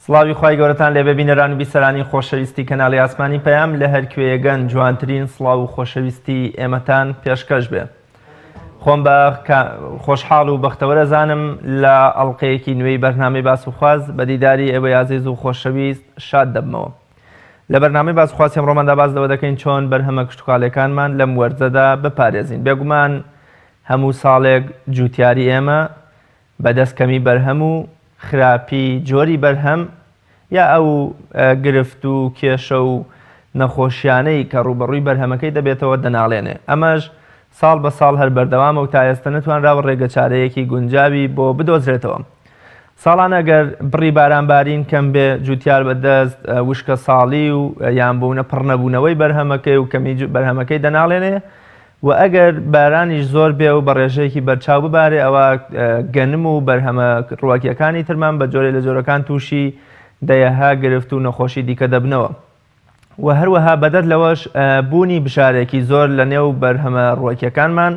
سڵاوی خوای گەورەتان لێبێ بینەران و بیسەرانی خۆشەویستی کەناڵی ئاسمانی پەیام لە هەر کوێیەگەن جوانترین سڵاو و خۆشەویستی ئێمەتان پێشکەش بێ خۆم بە خۆشحاڵ و بەختەوەرە زانم لە ئەڵلقەیەکی نوێی بەرنامەی باس و خواز بە دیداری ئێوەی ئازیز و خۆشەویست شاد دەبمەوە لە بەرنامەی باس و خواسی ئەمڕۆماندا باس لەوە دەکەین چۆن بەرهەمە کشتوکاڵیەکانمان لەم وەرزەدا بپارێزین بێگومان هەموو ساڵێک جوتیاری ئێمە بەدەست کەمی بەرهەم و خراپی جۆری بەرهەم یا ئەو گرفت و کێشە و نەخۆشیانەی کە ڕووبەڕووی بەرهەمەکەی دەبێتەوە دەناڵێنێ. ئەمەش ساڵ بە ساڵ هەر بەردەوامە و تا ئێستە نەتوانراوە ڕێگەچارەیەکی گونجاوی بۆ بدۆزرێتەوە. ساڵانە گەر بڕی بارانبارین کەم بێ، جووتیار بە دەست وشکەساڵی و یان بوونە پڕنەبوونەوەی بەرهەمەکەی و کەمی بەرهەمەکەی دەناڵێنێ و ئەگەر بارانیش زۆر بێ و بە ڕێژەیەکی بەرچاو ببارێ ئەوا گەنم و بەرهەمە ڕووەکییەکانی ترمان بە جۆرێ لە جۆرەکان تووشی دەیەها گرفت و نەخۆشی دیکە دەبنەوە و هەروەها بەدەر لەوەش بوونی بژارێکی زۆر لە نێو بەرهەمە ڕووەکیەکانمان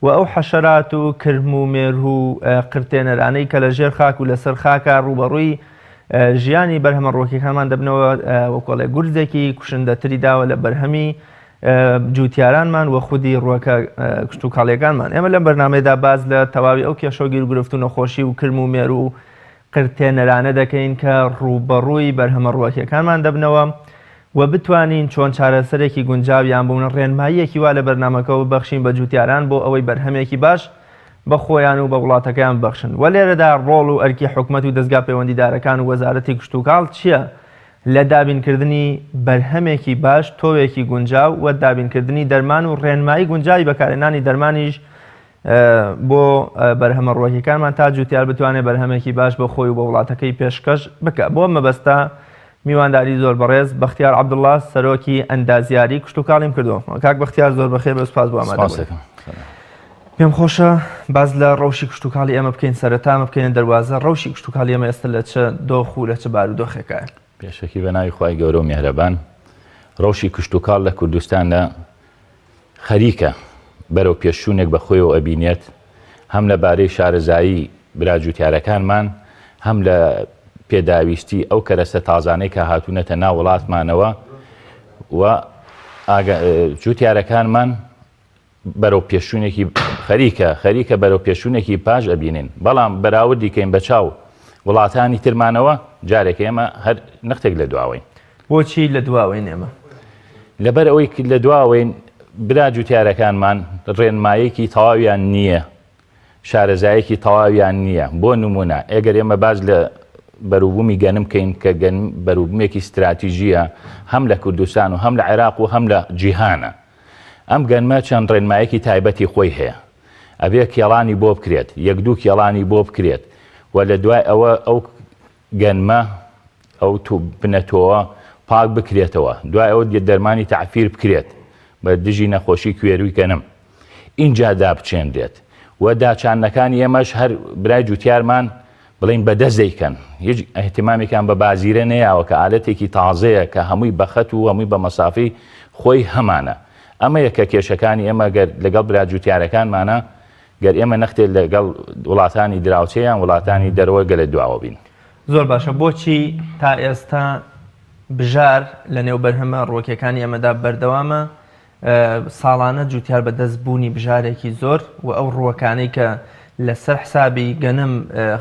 و ئەو حەشەرات و کرم و مێرو و قرتێنەرانەی کە لە ژێر خاک و لەسەر خاکە ڕووبەڕووی ژیانی بەرهەمە ڕووەکیەکانمان دەبنەوە وەکۆڵێ گورزێکی کوشندەتری داوە لە بەرهەمی جوتیارانمان و خودی ڕووەکە کشتوکاڵیەکانمان. ئێمە لەم بەرنامەیەدا باس لە تەواوی ئەو کێشە و گیروگرفت و نەخۆشی و کرم و مێرو و قرتێنەرانە دەکەین کە ڕووبەڕووی بەرهەمە ڕووەکیەکانمان دەبنەوە و بتوانین چۆن چارەسەرێکی گونجاو یان بوون ڕێنماییەکی وا لە بەرنامەکەوە ببەخشین بە جوتیاران بۆ ئەوەی بەرهەمێکی باش بە خۆیان و بە وڵاتەکەیان ببەخشن و لێرەدا ڕۆڵ و ئەرکی حکومەت و دەزگا پەیوەندیدارەکان و وەزارەتی کشتوکاڵ چییە لە دابینکردنی بەرهەمێکی باش، تۆوێکی گونجاو و دابینکردنی دەرمان و ڕێنمایی گونجاوی بەکارهێنانی دەرمانیش بۆ بەرهەمە ڕووەکیەکانمان تا جوتیار بتوانێت بەرهەمێکی باش بۆ خۆی و بۆ وڵاتەکەی پێشکەش بکە. بۆ مەبەستە میوانداری زۆر بەڕێز بەختیار عەبدوڵڵا سەرۆکی ئەندازیاری کشتوکاڵیم کردووە. کاک بەختیار زۆر بەخێر بێ سوپاس بۆ ئامادەبوونت. پێم خۆشە باس لە ڕەوشی کشتوکاڵی ئێمە بکەین، سەرەتا ئەمە بکەینە دەروازە، ڕەوشی کشتوکاڵی ئێمە ئێستا لە چ دۆخ و لە چ بارودۆخێکایە؟ پێشەکی بە ناوی خوای گەورە و میهرەبان، ڕەوشی کشتوکاڵ لە کوردستاندا خەریکە بەرەو پێشچوونێک بە خۆیەوە ئەبینێت، هەم لە بارەی شارەزایی برا جوتیارەکانمان، هەم لە پێداویستی ئەو کەرەستە تازانەی کە هاتوونەتە ناو وڵاتمانەوە و جوتیارەکانمان بەرەو پێشچوونێکی خەریکە خەریکە بەرەو پێشچوونێکی باش ئەبینین بەڵام بەراوردی کەین بە چاو وڵاتانی ترمانەوە جارێک ئێمە هەر نەختێک لە دواوەین. بۆچی لە دواوەین ئێمە؟ لەبەر ئەوەی لە دواوەین برا جوتیارەکانمان ڕێنمایەکی تەواویان نییە شارەزایەکی تەواویان نییە بۆ نمونە ئەگەر ئێمە باس لە بەروبوومی گەنم بکەین کە گەنم بەروبوومێکی ستراتیژیە هەم لە کوردستان و هەم لە عێراق و هەم لە جیهانە ئەم گەنمە چەند ڕێنمایەکی تایبەتی خۆی هەیە. ئەبێ کێڵانی بۆ بکرێت، یەک دوو کێڵانی بۆ بکرێت و لە دوای ئەوە ئەو گەنمە ئەو بنە تۆوە پاک بکرێتەوە. دوای ئەوە دەرمانی تەعفیر بکرێت بە دژی نەخۆشی کوێروی گەنم. ئینجا دابچێنرێت. و داچاندنەکانی ئێمەش هەر برای جوتیارمان بڵێین بە دەست دەیکەن هیچ ئیهتیمامێکیان بە بازیرە نەیاوە کە ئالەتێکی تازەیە کە هەمووی بە خەت و هەمووی بە مەسافەی خۆی هەمانە ئەمەیە کە کێشەکانی ئێمە گەر لەگەڵ برا جوتیارەکانمانە گەر ئێمە نەختێ لەگەڵ وڵاتانی دراوسێ یان وڵاتانی دەرەوە گەلە دواوە بین. زۆر باشە بۆچی تا ئێستا بژار لە نێو بەرهەمە ڕووەکیەکانی ئێمەدا بەردەوامە ساڵانە جوتیار بە دەست بوونی بژارێکی زۆر و ئەو ڕووەکانەی کە لەسەر حسابی گەنم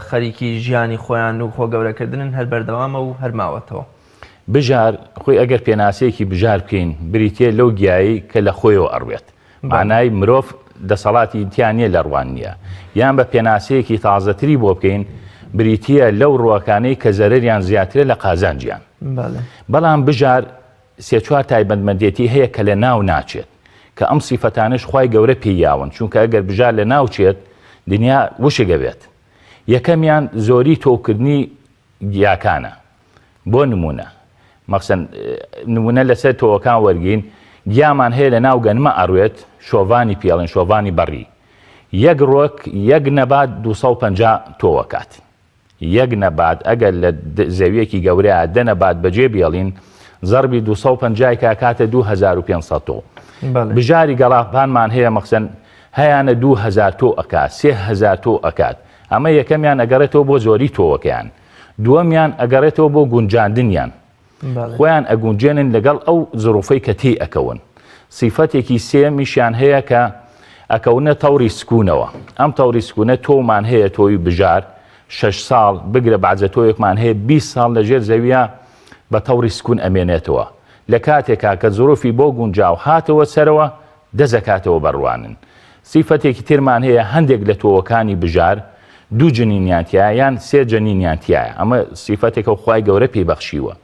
خەریکی ژیانی خۆیان و خۆ گەورەکردنن هەر بەردەوامە و هەر ماوەتەوە. بژار خۆی ئەگەر پێناسەیەکی بژار بکەین بریتیە لەو گیایەی کە لە خۆیەوە ئەڕوێت مانای مرۆڤ دەسەڵاتی تیا نیە لە ڕواننیە یان بە پێناسەیەکی تازەتری بۆ بکەین بریتیە لەو ڕووەکانەی کە زەرەریان زیاترە لە قازانجیان بەڵام بژار سێ چوار تایبەتمەندێتی هەیە کە لە ناو ناچێت کە ئەم سیفەتانەش خوای گەورە پێی یاون چونکە ئەگەر بژار لە ناو چێت دنیا وشک ئەبێت یەکەمیان زۆری تۆوکردنی گیاکانە بۆ نمونە مەخسەن نمونە لەسەر تۆوەکان وەرگین گیامان هەیە لە ناو گەنمە ئەڕوێت شۆڤانی پێڵێن شۆڤانی بەڕی یەک ڕۆک یەک نەبات 250 تۆوەکات یەک نەبات ئەگەر لە زەویەکی گەورەیا دە نەبات بەجێ بێڵین زەڕبی 250 کا کاتە 2500 تۆ بژاری گەڵاپانمان هەیە مەخزن هەیانە 2000 تۆ ئەکات 3000 تۆ ئەکات ئەمە یەکەمیان ئەگەڕێتەوە بۆ زۆری تۆوەکەیان. دووەمیان ئەگەڕێتەوە بۆ گونجاندنیان خۆیان ئەگونجێنن لەگەڵ ئەو زروفەی کە تێی ئەکەون. سیفەتێکی سێیەمیشیان هەیە کە ئەکەونە تەوری سکونەوە. ئەم تەوری سکونە تۆومان هەیە تۆوی بژار شەش ساڵ، بگرە بەعزە تۆوێکمان هەیە 20 ساڵ لە ژێر زەویە بە تەوری سکون ئەمێنێتەوە. لە کاتێکا کە زروفی بۆ گونجاو هاتەوە سەرەوە دەزەکاتەوە بە ڕوانن. سیفەتێکی ترمان هەیە هەندێک لە تۆوەکانی بژار دوو جنینیان تیایە یان سێ جەنینیان تیایە ئەمە سیفەتێکە و خوای گەورە پێی بەخشیوە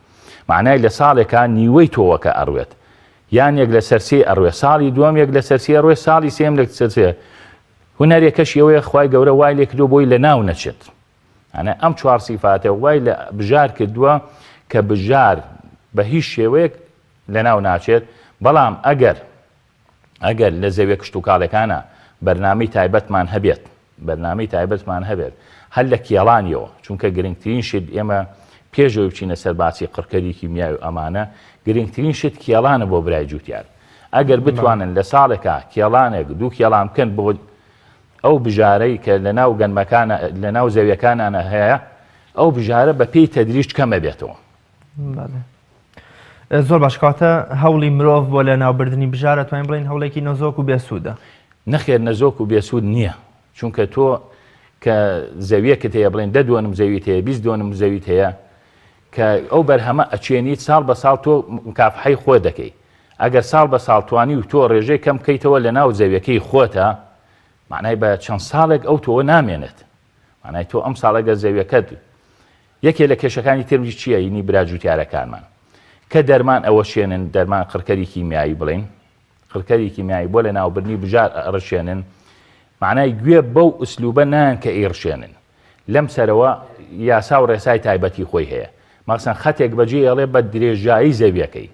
معنای لە ساڵێکا نیوەی تۆوەکە ئەڕوێت یان یەک لەسەر سێ ئەڕوێ ساڵی دووەم یەک لەسەر سێ ئەڕوێ ساڵی سێم لەسەر سێ هونەرێکەشی ئەوەیە خوای گەورە وای لێکردووە بۆی لە ناو نەچێت ئەنە ئەم چوار سیفاتە وای لە بژار کردووە کە بژار بە هیچ شێوەیەک لەناو ناچێت، بەڵام ئەگەر ئەگەر لە زەویە کشتوکاڵیەکانا بەرنامەی تایبەتمان هەبێت بەرنامەی تایبەتمان هەبێت هەر لە کێڵانیەوە چونکە گرنگترین شت ئێمە پێش ئەوەی بچینە سەر باسی قڕکەری کیمیاوی و ئەمانە گرنگترین شت کێڵانە بۆ برای جوتیار ئەگەر بتوانن لە ساڵێکا کێڵانێک دوو کێڵان بکەن بۆ ئەو بژارەی کە لە ناو گەنمەکانە لە ناو زەویەکانانە هەیە ئەو بژارە بە پێی تەدریج کەمە بێتەوە. بەڵێ. زۆر باش کەواتە هەوڵی مرۆڤ بۆ لە ناوبردنی بژار ئەتوانین بڵێین هەوڵێکی نەزۆک و بێسوودە. نەخێر نەزۆک و بێسوود نییە چونکە تۆ کە زەویەکت هەیە بڵێن دە دۆنم زەویت هەیە 20 دۆنم زەویت هەیە کە ئەو بەرهەمە ئەچێنیت ساڵ بە ساڵ تۆ مکافحەی خۆ دەکەی ئەگەر ساڵ بە ساڵ توانی و تۆ ڕێژەی کەم بکەیتەوە لە ناو زەویەکەی خۆتە معنای بە چەند ساڵێک ئەو تۆوە نامێنێت معنای تۆ ئەم ساڵە گەر زەویەکەت یەکێ لە کێشەکانی ترمیش چییە ینی برا جوتیارەکانمان کە دەرمان ئەوەشێنن دەرمان قڕکەری کیمیایی بڵێن قڕکەری کیمیایی بۆ لە ناوبردنی بژار ئەڕشێنن معنای گوێ بەو ئوسلوبە نایەن کە ئیڕشێنن لەم سەرەوە یاسا و ڕێسای تایبەتی خۆی هەیە مەخسەن خەتێک بەجێ ئەڵێ بە درێژایی زەویەکەی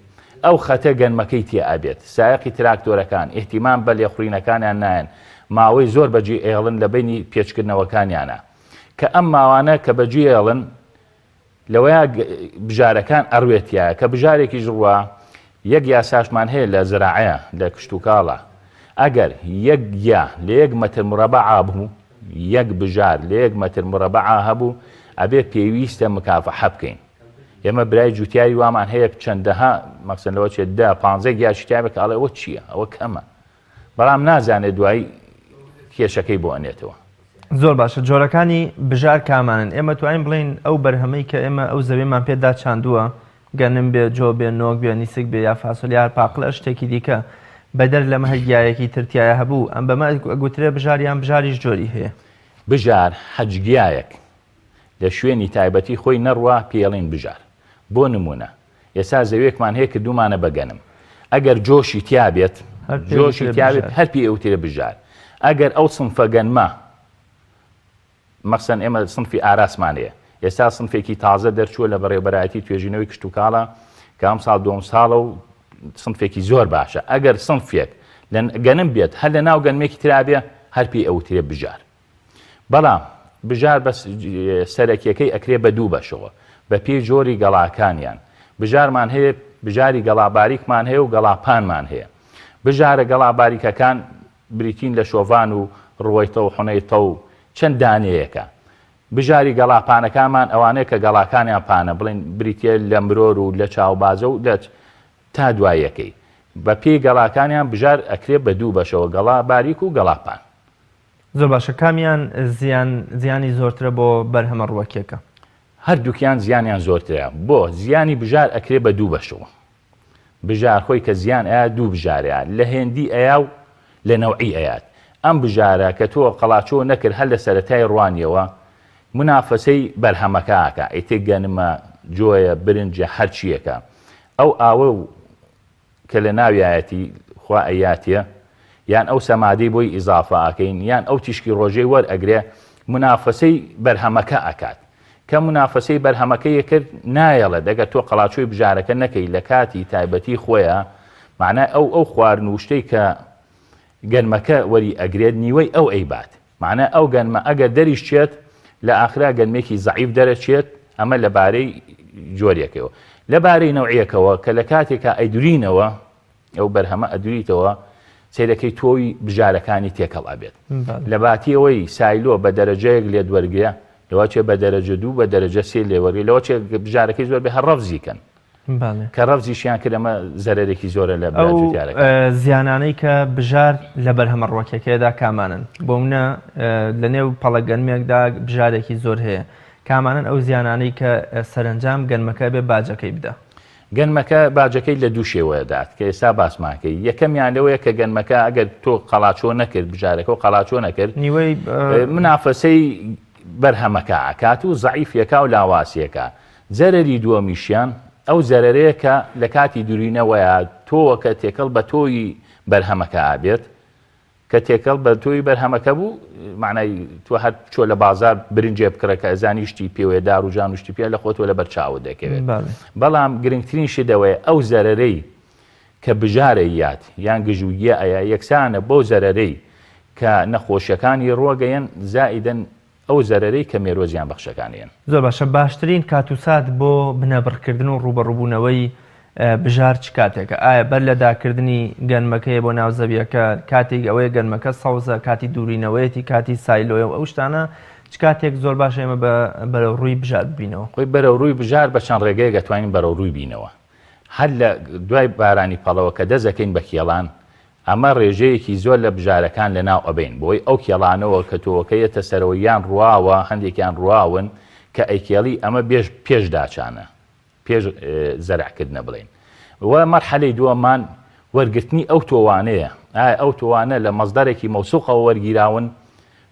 ئەو خەتە گەنمەکەی تێ ئەبێت سایەقی تراکتۆرەکان ئیهتیمام بە لێخوڕینەکانیان نایەن ماوەی زۆر بەجێ ئێڵن لە بەینی پێچکردنەوەکانیانە کە ئەم ماوانە کە بەجێیەڵن لەوەیا بژارەکان ئەڕوێت تیایە کە بژارێکیش ڕوا یەک یاساشمان هەیە لە زراعەیە لە کشتوکاڵە ئەگەر یەک گیا لە یەک مەتر مرەبەعا بوو یەک بژار لە یەک مەتر مرەبەعا هەبوو ئەبێ پێویستە مکافحە بکەین ئێمە برای جوتیاری وامان هەیە چەندەها مەخسەن لەوە چێت دە پانزە گیاشی تایبە کە ئەڵێ ئەوە چییە ئەوە کەمە بەڵام نازانێت دوایی کێشەکەی بۆ ئەنێتەوە. زۆر باشە جۆرەکانی بژار کامانن ئێمە توانین بڵێین ئەو بەرهەمەی کە ئێمە ئەو زەویەمان پێدا چاندووە گەنم بێ جۆ بێ نۆک بێ نیسک بێ یا فاسۆلیا هەر پاقلە شتێکی دیکە بەدەر لەمە هەر گیایەکی تر تیایا هەبوو ئەم بەمە ئەگوترێ بژار یان بژاریش جۆری هەیە؟ بژار هەچ گیایەک لە شوێنی تایبەتی خۆی نەڕوا پێی ئەڵێن بژار بۆ نموونە ئێستا زەویەکمان هەیە کردومانە بە گەنم ئەگەر جۆشی تیابێت جۆشی تیابێت هەر پێی ئەوترێ بژار ئەگەر ئەو سنفە گەنمە مەخسەن ئێمە سنفی ئاراسمان هەیە ئێستا سنفێکی تازە دەرچووە لە بەڕێوبەرایەتی توێژینەوەی کشتتوکاڵە کە ئەم ساڵ دوم ساڵە و سنفێکی زۆر باشە ئەگەر سنفێک لە گەنم بێت هەر لە ناو گەنمێکی ترابێ هەر پێی ئەوترێ بژار بەڵام بژار بە سەرەکیەکەی ئەکرێ بە دوو بەشەوە بە پێی جۆری گەڵاکانیان بژارمان هەیە بژاری گەڵا باریکمان هەیە و گەڵا پانمان هەیە بژارە گەڵا باریکەکان بریتین لە شۆڤان و ڕوەیتە و حنەیتە و چەند دانەیەکە بژاری گەڵا پانەکانمان ئەوانەیە کە گەڵاکانیان پانە بڵێن بریتە لە مرۆر و لە چاوبازە و لە تا دوایەکەی بە پێی گەڵاکانیان بژار ئەکرێ بە دوو بەشەوە گەڵا باریک و گەڵا پان. زۆر باشە کامیان زیان زیانی زۆرترە بۆ بەرهەمە ڕووەکیەکە؟ هەردووکیان زیانیان زۆرترە بۆ زیانی بژار ئەکرێ بە دوو بەشەوە بژار خۆی کە زیان ئەیا دوو بژارەیە لە هێندی ئەیا و لە نەوعی ئەیات ئەم بژارە کە تۆ قەڵاچۆ نەکرد هەر لە سەرەتای ڕوانیەوە مونافەسەی بەرهەمەکە ئەکا ئیتر گەنمە جۆیە برنجە هەرچیەکە ئەو ئاوە و کە لە ناویایەتی خوا ئەیاتێ یان ئەو سەمادەی بۆی ئیزافە ئەکەین یان ئەو تیشکی ڕۆژەی وەر ئەگرێ مونافەسەی بەرهەمەکە ئەکات کە مونافەسەی بەرهەمەکەی کرد نایەڵێت ئەگەر تۆ قەڵاچۆی بژارەکە نەکەی لە کاتی تایبەتی خۆیا معنای ئەو ئەو خوارن و شتەی کە گەنمەکە وەری ئەگرێت نیوەی ئەو ئەیبات مەعنای ئەو گەنمە ئەگەر دەریش چێت لە ئاخرا گەنمێکی زەعیف دەرەچێت ئەمە لە بارەی جۆریەکەوە لە بارەی نەوعیەکەوە کە لە کاتێکا ئەیدورینەوە ئەو بەرهەمە ئەدوریتەوە سەیرەکەی تۆوی بژارەکانی تێکەڵ ئەبێت لە باتی ئەوەی سایلۆ بە دەرەجەیەک لێت وەرگرە. لەوەچێ بە دەرەجە دوو بە دەرەجە سێ لێوەری لەوەچێ بژارەکەی زۆر بێ هەر ڕەفزی کەن. کە ڕەفزیشیان کرد ئەمە زەرەرێکی زۆرە لە برا جوتیارەکان. ئەو زیانانەی کە بژار لە بەرهەمە ڕوەکیەکەیدا کامانەن؟ بۆ منە لە نێو پەڵە گەنمێکدا بژارێکی زۆر هەیە کامانەن ئەو زیانانەی کە سەرەنجام گەنمەکە بێ باجەکەی بدا؟ گەنمەکە باجەکەی لە دوو شێوەیە دات کە ئێستا باسمان کرد یەکەمیان لەوەیە کە گەنمەکە ئەگەر تۆ قەڵاچۆ نەکرد بژارەکە و قەڵاچۆ نەکرد نیوەی منافەسەی بەرهەمەکە ئەکات و زەعیفیەکا و لاوازیەکا زەرەری دووەمیشیان ئەو زەرەرەیە کە لە کاتی دورینەوەیا تۆوەکە تێکەڵ بە تۆوی بەرهەمەکە ئەبێت کە تێکەڵ بە تۆوی بەرهەمەکە بوو معنای تۆ هەر بچۆ لە بازار برنجێ بکڕە کە ئەزانی شتی پێوەیە دار و جان و شتی پێ لە خۆتەوە لەبەر چاوت دەکەوێت بەڵام گرنگترین شت ئەوەیە ئەو زەرەرەی کە بژارە یات یان گژوگیا ئەیا یەکسانە بەو زەرەرەی کە نەخۆشیەکانی ڕۆگەیەن زائیدەن ئەو زەرەرەی کە مێروە زیان بەخشەکان ێن. زۆر باشە باشترین کات و سات بۆ بنەبڕکردن و ڕووبەڕووبوونەوەی بژار چ کاتێکە؟ ئایا بەر لە داکردنی گەنمەکەیە بۆ ناو زەویەکە کاتێک ئەوەیە گەنمەکە سەوزە کاتی دوورینەوەیەتی کاتی silo یە و ئەو شتانە چ کاتێک زۆر باشە ئێمە بە بەرەو ڕووی بژار ببینەوە؟ خۆی بەرەو ڕووی بژار بە چەند ڕێگەیەک ئەتوانین بەرەو ڕووی بینەوە هەر لە دوای بارانی پەڵەوە کە دەست ئەکەین بە کێڵان ئەمە ڕێژەیەکی زۆر لە بژارەکان لەناو ئەبەین بەوەی ئەو کێڵانەوە کە تۆوەکە یەتە سەرەوە یان ڕواوە هەندێکیان ڕواون کە ئەیکێڵی ئەمە بێژ پێش داچانە پێش زەرع کردنە بڵێین و مەرحەلەی دووەمان وەرگرتنی ئەو تۆوانەیە ئایا ئەو تۆوانە لە مەسدەرێکی مەوسوقەوە وەرگیراون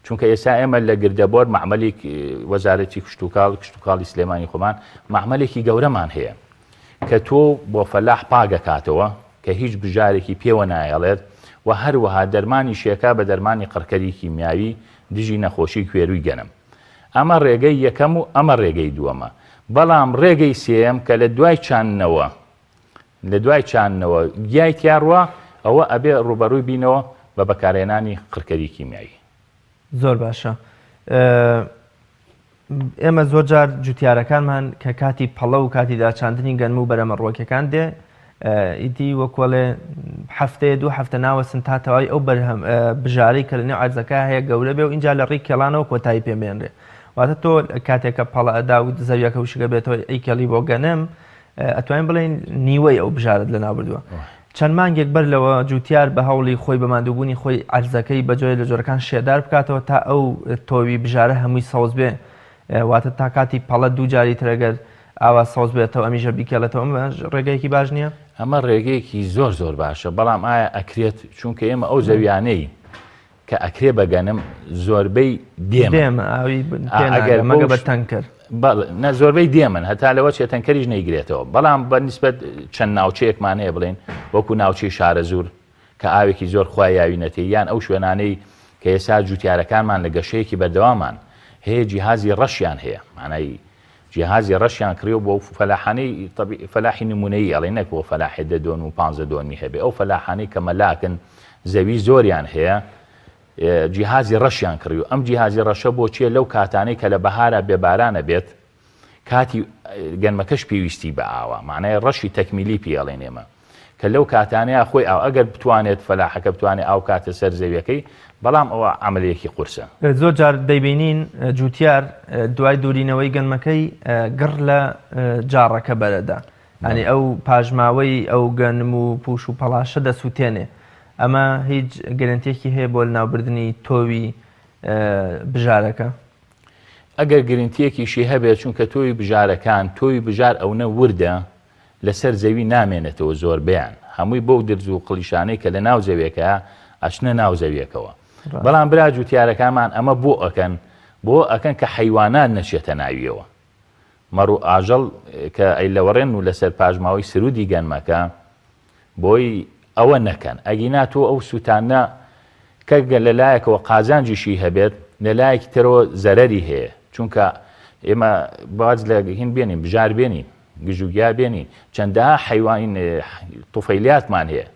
چونکە ئێستا ئێمە لە گردەبۆر مەعمەلی وەزارەتی کشتوکاڵ کشتوکاڵی سلێمانی خۆمان مەعمەلێکی گەورەمان هەیە کە تۆ بۆ فەلاح پاک ئەکاتەوە کە هیچ بژارێکی پێوە نایەڵێت و هەروەها دەرمانی شێکا بە دەرمانی قڕکەری کیمیاوی دژی نەخۆشی کوێروی گەنم. ئەمە ڕێگەی یەکەم و ئەمە ڕێگەی دووەمە. بەڵام ڕێگەی سێیەم کە لە دوای چاندنەوە لە دوای چاندنەوە گیای تیا ڕوا ئەوە ئەبێ ڕووبەڕووی بینەوە بە بەکارهێنانی قڕکەری کیمیایی. زۆر باشە ئێمە زۆر جار جوتیارەکانمان کە کاتی پەڵە و کاتی داچاندنی گەنم و بەرەمە ڕوەکیەکان دێ ئیدی وەکوەڵێ هەفتەیە دوو هەفتە ناوەسن تا تەواوی ئەو بەرهەم بژارەی کە لەنێو عەرزەکە هەیە گەورە بێ و ئینجا لە ڕێی کێڵانەوە کۆتایی پێ بێنرێ واتە تۆ کاتێکە پەڵە ئەدا و زەویەکە وشکە بێتەوە ئەیکێڵی بۆ گەنم ئەتوانین بڵێین نیوەی ئەو بژارەت لەناو بردووە. چەند مانگێک بەر لەوە جوتیار بە هەوڵی خۆی بە ماندووبوونی خۆی عەرزەکەی بە جۆرێ لە جۆرەکان شێدار بکاتەوە تا ئەو تۆوی بژارە هەمووی سەوز بێ واتە تا کاتی پەڵە دوو جاری تر ئەگەر ئاوا سەوز بێتەوە ئەمیشە بیکێڵێتەوە ئەمە ڕێگەیەکی باش نییە؟ ئەمە ڕێگەیەکی زۆر زۆر باشە بەڵام ئایا ئەکرێت چونکە ئێمە ئەو زەویانەی کە ئەکرێ بە گەنم زۆربەی دێمن. دێمە ئاوی پێ ئەگەر ناگا مەگە بە تەنکەر. بەڵێ نە زۆربەی دێمن هەتا لەوە چێ تەنکەریش نەیگرێتەوە بەڵام بە نیسبەت چەند ناوچەیەکمان هەیە بڵێن وەکو ناوچەی شارەزوور کە ئاوێکی زۆر خوا یاوینەتێ یان ئەو شوێنانەی کە ئێستا جوتیارەکانمان لە گەشەیەکی بەردەوامان هەیە جیهازی ڕەشیان هەیە مانای جیهازی ڕەشیان کڕیوە بۆ فەلاحانەی فەلاحی نمونەیی ئەڵێ نەک بۆ فەلاحێ دە دۆن و پانزە دۆنمی هەبێ ئەو فەلاحانەی کە مەلاکن زەوی زۆریان هەیە جیهازی ڕەشیان کڕیوە ئەم جیهازی ڕەشە بۆ چیە لەو کاتانەی کە لە بەهارا بێبارانە بێت کاتی گەنمەکەش پێویستی بە ئاوە معنای ڕەشی تەکمیلی پێ ئەڵێن ئێمە کە لەو کاتانەیا خۆی ئاو ئەگەر بتوانێت فەلاحەکە بتوانێت ئاو بکاتە سەر زەویەکەی بەڵام ئەوە عەمەلیەکی قورسە. زۆر جار دەیبینین جوتیار دوای دورینەوەی گەنمەکەی گڕ لە جاڕەکە بەرەدا یانی ئەو پاشماوەی ئەو گەنم و پوش و پەڵاشە دەسوتێنێ ئەمە هیچ گرنتیەکی هەیە بۆ لەناوبردنی تۆوی بژارەکە؟ ئەگەر گرنتیەکیشی هەبێت چونکە تۆوی بژارەکان تۆوی بژار ئەونە وردە لەسەر زەوی نامێنێتەوە زۆربەیان هەمووی بەو درز و قڵیشانەی کە لە ناو زەویەکەیە ئەچنە ناو زەویەکەوە بەڵام برا جوتیارەکانمان ئەمە بۆ ئەکەن بۆ ئەکەن کە حەیوانات نەچێتە ناویەوە مەڕ و ئاژەڵ کە ئەیلەوەڕێن و لەسەر پاشماوەی سرودی گەنمەکە بۆی ئەوە نەکەن ئەگینا تۆ ئەو سوتانە کە گەر لە لایەکەوە قازانجیشی هەبێت لە لایەکی ترەوە زەرەری هەیە چونکە ئێمە باج لە هین بێنین بژار بێنین گژوگیا بێنین چەندەها حەیوان توفەیلیاتمان هەیە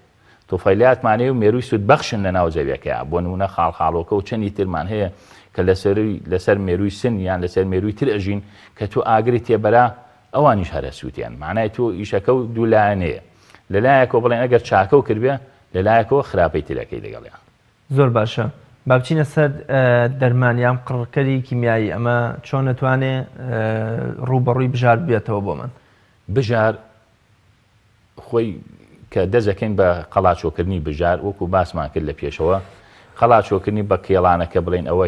توفەیلیاتمان هەیە و مێرووی سوودبەخشن لە ناو زەویەکەیا بۆ نموونە خاڵخاڵۆکە و چەندی ترمان هەیە کە لەسەروی لەسەر مێرووی سن یان لەسەر مێرووی تر ئەژین کە تۆ ئاگری تێبەرا ئەوانیش هەر ئەسووتێن معنای تۆ ئیشەکە و دوو لایەنەیە لە لایەکەوە بڵێن ئەگەر چاکەو کردبێ لە لایەکەوە خراپەی تر ئەکەی لەگەڵیان. زۆر باشە. با بچینە سەر دەرمان یان قڕکەری کیمیایی ئەمە چۆن ئەتوانێ ڕووبەڕووی بژار ببێتەوە بۆمان؟ بژار خۆی کە دەست ئەکەین بە قەڵاچۆکردنی بژار وەکو باسمان کرد لە پێشەوە قەڵاچۆکردنی بە کێڵانەکە بڵێن ئەوە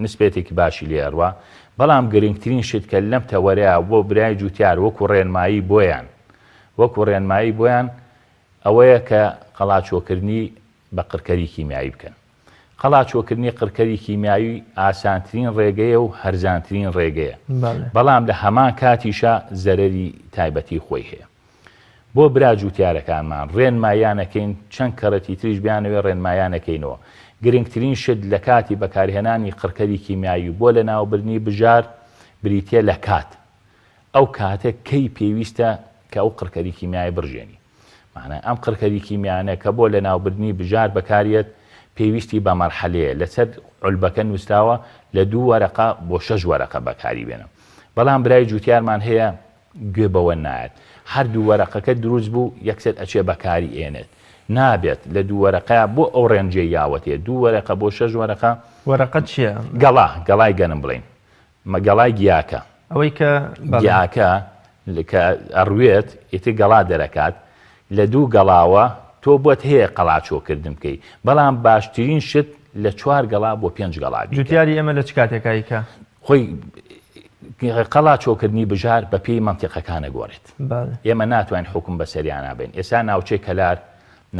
نسبێتێکی باشی لێ ئەڕوا بەڵام گرنگترین شت کە لەم تەوەرەیە بۆ برای جوتیار وەکو ڕێنمایی بۆیان وەکو ڕێنمایی بۆیان ئەوەیە کە قەڵاچۆکردنی بە قڕکەری کیمیایی بکەن. قەڵاچۆکردنی قڕکەری کیمیاوی ئاسانترین ڕێگەیە و هەرزانترین ڕێگەیە، بەڵام لە هەمان کاتیشا زەرەری تایبەتی خۆی هەیە. بۆ برا جوتیارەکانمان ڕێنماییان ئەکەین، چەند کەڕەتی تریش بیانەوێ ڕێنماییان ئەکەینەوە. گرنگترین شت لە کاتی بەکارهێنانی قڕکەری کیمیاوی بۆ لەناوبردنی بژار بریتیە لە کات. ئەو کاتە کەی پێویستە کە ئەو قڕکەری کیمیایە بڕژێنی. مەعنای ئەم قڕکەری کیمیانە کە بۆ لەناوبردنی بژار بەکاریەت پێویستی بە مەرحەلەیە لەسەر عولبەکە نوسراوە لە دوو وەرەقە بۆ شەش وەرەقە بەکاری بێنە بەڵام برای جوتیارمان هەیە گوێ بەوە نایەت هەر دوو وەرەقەکە دروست بوو یەکسەر ئەچێ بەکاری ئێنێت نابێت لە دوو وەرەقەیا بۆ ئەو ڕێنجەی یاوەتێ دوو وەرەقە بۆ شەش وەرەقە وەرەقە چیە؟ گەڵا گەڵای گەنم بڵێین گەڵای گیاکە. ئەوەی کە بەڵێ. گیاکە کە ئەڕوێت ئیتر گەڵا دەرەکات لە دوو گەڵاوە تۆ بۆت هەیە قەڵاچۆ کردن بکەی بەڵام باشترین شت لە چوار گەڵا بۆ پێنج گەڵا بیکە. جوتیاری ئێمە لە چ کاتێکا ئیکا؟ خۆی قەڵاچۆکردنی بژار بە پێی مەنتیقەکان ئەگۆڕێت. بەڵێ. ئێمە ناتوانین حوکم بەسەریانا بەین. ئێستا ناوچەی کەلار،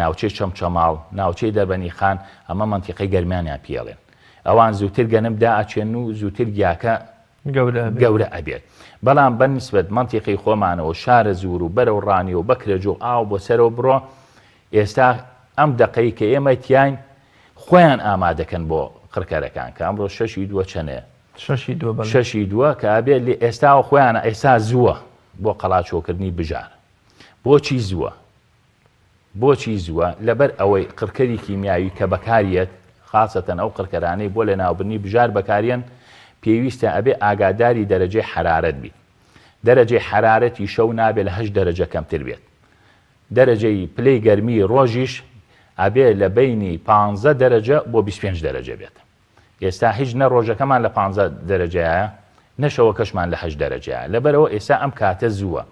ناوچەی چەمچەماڵ، ناوچەی دەربەنیخان ئەمە مەنتیقەی گەرمیانیان پێ ئەڵێن. ئەوان زووتر گەنم دائەچێنن و زووتر گیاکە گەورە ئەبێت بەڵام بە نیسبەت مەنتیقەی خۆمانەوە شارەزوور و بەرەو ڕانیە و بەکرەجۆ و ئاو بۆ سەرەوە بڕۆ ئێستا ئەم دەقەی کە ئێمە تیاین خۆیان ئامادەکەن بۆ قڕکەرەکان کە ئەمڕۆ شەشی دووە چەنێ شەشی دووە بەڵێ. شەشی دووە کە ئەبێت لێ ئێستاوە خۆیان ئێستا زووە بۆ قەڵاچۆکردنی بژار بۆچی زووە بۆچی زووە؟ لەبەر ئەوەی قڕکەری کیمیاوی کە بەکاریەت، خاسەتەن ئەو قڕکەرانەی بۆ لەناوبردنی بژار بەکاریەن، پێویستە ئەبێ ئاگاداری دەرەجەی حەرارەت بیت. دەرەجەی حەرارەتی شەو نابێ لە هەشت دەرەجە کەمتر بێت. دەرەجەی پلەی گەرمی ڕۆژیش ئەبێ لە بەینی پانزە دەرەجە بۆ 25 دەرەجە بێت. ئێستا هیچ نە ڕۆژەکەمان لە پانزە دەرەجەیایە نە شەوەکەشمان لە هەشت دەرەجەیە لەبەرئەوە ئێستا ئەم کاتە زووە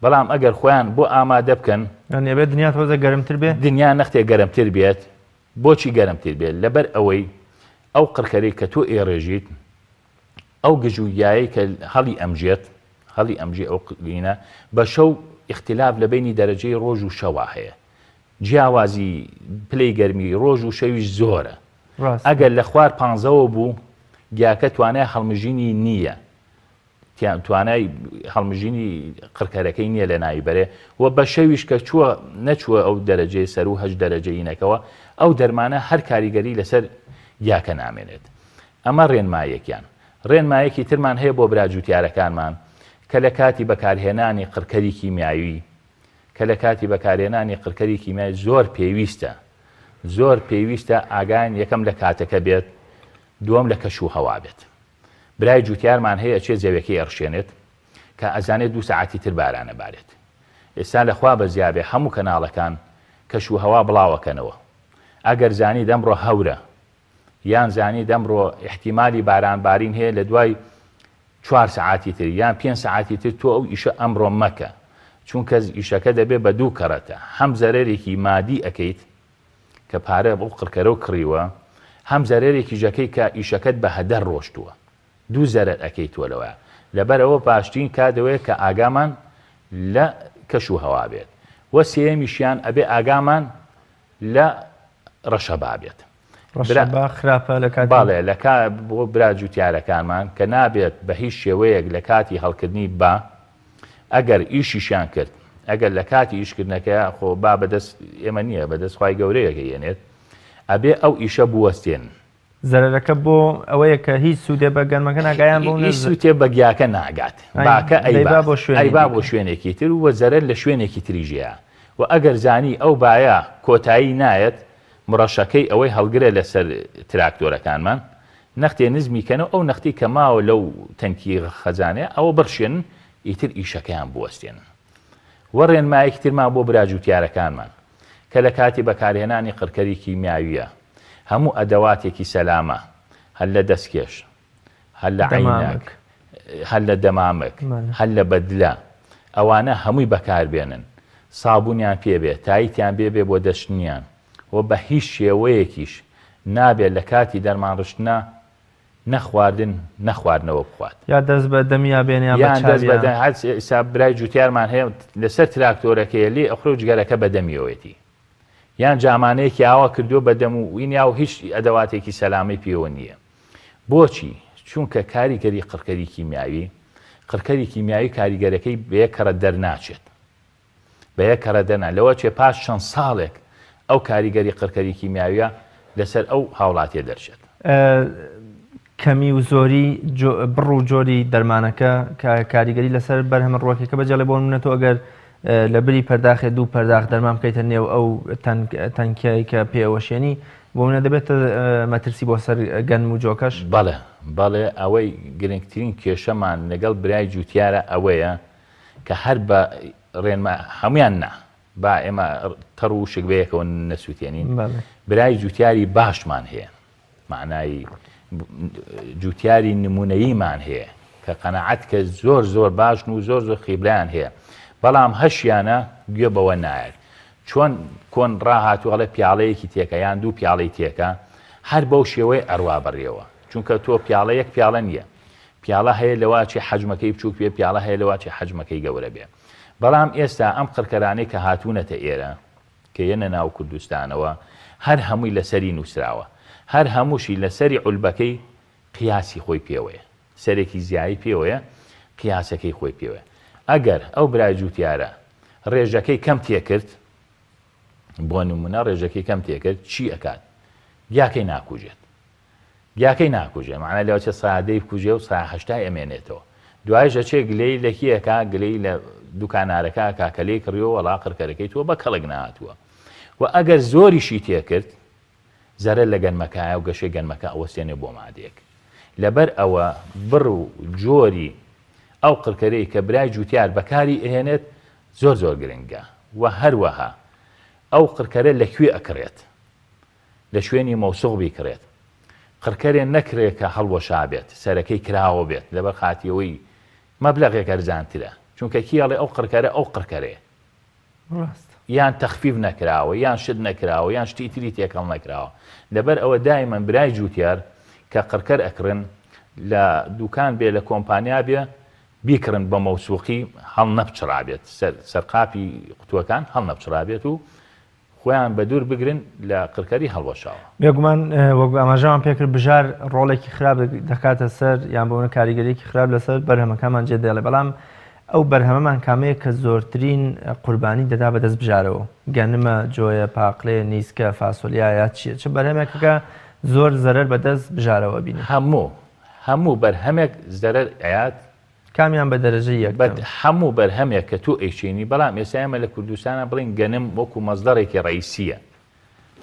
بەڵام ئەگەر خۆیان بۆ ئامادە بکەن. یانی ئەبێت دنیا تۆزێک گەرمتر بێ؟ دنیا نەختێ گەرمتر بێت بۆچی گەرمتر بێت لەبەر ئەوەی ئەو قڕکەرەی کە تۆ ئێڕێژیت ئەو گژ و گیایەی کە هەڵی ئەمژێت هەڵی ئەمژێ ئەو قینە بە شەو ئیختلاف لە بەینی دەرەجەی ڕۆژ و شەوا هەیە جیاوازی پلەی گەرمی ڕۆژ و شەویش زۆرە ئەگەر لە خوار پانزەوە بوو گیاکە توانای هەڵمژینی نییە توانای هەڵمژینی قڕکەرەکەی نییە لە ناوی بەرێ و بە شەویش کە چووە نەچووە ئەو دەرەجەی سەر و هەشت دەرەجەینەکەوە ئەو دەرمانە هەر کاریگەری لەسەر گیاکە نامێنێت ئەمە ڕێنمایەکیان ڕێنمایەکی ترمان هەیە بۆ برا جوتیارەکانمان کە لە کاتی بەکارهێنانی قڕکەری کیمیاوی کە لە کاتی بەکارهێنانی قڕکەری کیمیای زۆر پێویستە زۆر پێویستە ئاگایان یەکەم لە کاتەکە بێت دووەم لە کەش و هەوا بێت برای جوتیارمان هەیە ئەچێت زەویەکەی ئەڕشێنێت کە ئەزانێت دوو سەعاتی تر بارانە بارێت ئێستا لە خوا بەزیابێ هەموو کەناڵەکان کەش و هەوا بڵاوەکەنەوە ئەگەر زانیت ئەمڕۆ هەورە یان زانیت ئەمڕۆ ئیحتیمالی باران بارین هەیە لە دوای چوار سەعاتی تر یان پێنج سەعاتی تر تۆ ئەو ئیشە ئەمڕۆ مەکە چونکە ئیشەکە دەبێت بە دوو کەڕەتە هەم زەرەرێکی مادی ئەکەیت کە پارە بۆ قڕکەرەو کڕیوە هەم زەرەرێکیش ئەکەی کە ئیشەکەت بە هەدەر ڕۆشتووە دوو زەرەر ئەکەیت تۆ لەوە لەبەرئەوە باشترین کات ئەوەیە کە ئاگامان لە کەش و هەوا بێت وە سێیەمیشیان ئەبێ ئاگامان لە ڕەشەبا بێت. ڕەشەبا خراپە لە کاتی. بەڵێ لە کا بۆ برا جوتیارەکانمان کە نابێت بە هیچ شێوەیەک لە کاتی هەڵکردنی با ئەگەر ئیشیشیان کرد ئەگەر لە کاتی ئیشکردنەکەیا خۆ با بەدەست ئێمە نییە بەدەست خوای گەورەیە کە یەنێت ئەبێ ئەو ئیشە بوەستێنن. زەرەرەکە بۆ ئەوەیە کە هیچ سوودێ بە گەنمەکە ناگا یان بۆ هیچ سوودێ بە گیاکە ناگات باکە ئەیبا بۆ شوێن ئەیبا بۆ شوێنێکی تر و زەرەر لە شوێنێکی تریژەیە و ئەگەر زانی ئەو بایە کۆتایی نایەت مڕەشەکەی ئەوەی هەڵگرە لەسەر تراکتۆرەکانمان نەختێ نزمی کەنەوە ئەو نەختی کە ماوە لەو تەنکی خەزانەیە ئەوە بڕشێنن ئیتر ئیشەکەیان بوەستێنن وە ڕێنمایەکی ترمان بۆ برا جوتیارەکانمان کە لە کاتی بەکارهێنانی قڕکەری کیمیاویە. هەموو ئەدەواتێکی سەلامە هەر لە دەستکێش هەر لە عەینەک هەر لە دەمامک هەر لە بەدلە ئەوانە هەمووی بەکار بێنن سابونیان پێ بێ تایتیان بێ بێ بۆ دەشتنیان و بە هیچ شێوەیەکیش نابێت لە کاتی دەرمان ڕشتنا نە خواردن نە خواردنەوە بخوات. یا دەست بە دەمیا بێنێ یان بە یان دەست بە چاویا. هەر ئێستا برای جوتیارمان هەیە لەسەر تراکتۆرەکەیە لێی ئەخورێ و جگەرەکە بە دەمیەوەیەتی یان جامانەیەکی ئاوا کردووە بە دەم و وینیا و هیچ ئەدەواتێکی سەلامەی پێوە نییە بۆچی؟ چونکە کاریگەری قڕکەری کیمیاوی قڕکەری کیمیاوی کاریگەرەکەی بە یەک کەڕەت دەرناچێت بە یەک کەڕە دەنا، لەوە چێ پاش چەند ساڵێک ئەو کاریگەری قڕکەری کیمیاویە لەسەر ئەو هاوڵاتیە دەرچێت. کەمی و زۆری بڕ و جۆری دەرمانەکە کاریگەری لەسەر بەرهەمە ڕووەکیەکە بەجێڵێ، بۆ نمونە تۆ ئەگەر لە بری پەرداخێ دوو پەرداخ دەرمان بکەیتە نێو ئەو تەنکیای کە پێوەشێنی بۆ منە دەبێتە مەترسی بۆ سەر گەنم و جۆکەش؟ بەڵێ بەڵێ ئەوەی گرنگترین کێشەمان لەگەڵ برای جوتیارە ئەوەیە کە هەر بە ڕێنما هەموویان نا با ئێمە تەڕ و وشک بەیەکەوە نەسووتێنین برای جوتیاری باشمان هەیە معنای جوتیاری نمونەییمان هەیە کە قەنەعەت کە زۆر زۆر باشن و زۆر زۆر خیبرایان هەیە بەڵام هەشیانە گوێ بەوە نایەت چۆن کۆن ڕاهاتوو ئەڵێ پیاڵەیەکی تێکە یان دوو پیاڵەی تێکە هەر بەو شێوەی ئەڕوا بەڕێوە چونکە تۆ پیاڵە یەک پیاڵە نییە پیاڵە هەیە لەواچێ حەجمەکەی بچوک بێ پیاڵە هەیە لەواچێ حەجمەکەی گەورە بێ بەڵام ئێستا ئەم قڕکەرانەی کە هاتوونەتە ئێرە کە یەنە ناو کوردستانەوە هەر هەمووی لەسەری نووسراوە هەر هەمووشی لەسەری عولبەکەی قیاسی خۆی پێوەیە سەرێکی زیایی پێوەیە قیاسەکەی خۆی پێوەیە ئەگەر ئەو برای جوتیارە ڕێژەکەی کەم تێکرد بۆ نمونە ڕێژەکەی کەم تێکرد چی ئەکات گیاکەی ناکوژێت گیاکەی ناکوژێ مەعنای لەوە چێ سایە دەی بکوژێ و سایە هەشتای ئەمێنێتەوە دوایش ئەچێ گلەیی لە کی ئەکا گلەیی لە دوکانارەکە ئەکا کە لێی کڕیوە وەڵا قڕکەرەکەی تۆ بە کەڵک نەهاتووە و ئەگەر زۆریشی تێکرد زەرەر لە گەنمەکایە و گەشەی گەنمەکە ئەوەستێنێ بۆ مادەیەک لەبەر ئەوە بڕ و جۆری ئەو قڕکەرەی کە برای جوتیار بەکاری ئەهێنێت زۆر زۆر گرنگە و هەروەها ئەو قڕکەرە لە کوێ ئەکڕێت لە شوێنی مەوسوق بیکڕێت. قڕکەرێ نەکڕێ کە هەڵوەشابێت، سەرەکەی کراوە بێت، لەبەر خاتری ئەوەی مەبلەغێک ئەرزانترە. چونکە کی ئەڵێ ئەو قڕکەرە ئەو قڕکەرەیە. ڕاستە. یان تەخفیف نەکراوە، یان شت نەکراوە، یان شتی تری تێکەڵ نەکراوە. لەبەر ئەوە دایمەن برای جوتیار کە قڕکەر ئەکڕن، لە دوکان بێ، لە کۆمپانیا بێ، بیکڕن بە مەوسوقی هەڵنەپچڕابێت، سەر سەرقاپی قوتووەکان هەڵنەپچڕابێت و خۆیان بەدوور بگرن لە قڕکەری هەڵوەشاوە. بێگومان وەک ئاماژەمان پێکرد بژار ڕۆڵێکی خراپ دەکاتە سەر یان بۆ کاریگەریەکی خراپ لەسەر بەرهەمەکانمان جێ دێڵێ بەڵام ئەو بەرهەمەمان کامەیە کە زۆرترین قوربانی دەدا بەدەست بژارەوە گەنمە جۆیە پاقلێ نیسکە فاسۆلیا یا چیە چ بەرهەمێکەکە زۆر زەرەر بەدەست بژارەوە بینی هەموو هەموو بەرهەمێک زەرەر ئەیات کامیان بە دەرەجەی یەکەم؟ بە هەموو بەرهەمێک کە تۆ ئەیچێنی، بەڵام ئێستا ئێمە لە کوردستانا بڵێین گەنم وەکو مەسدەڕێکی ڕەئیسییە.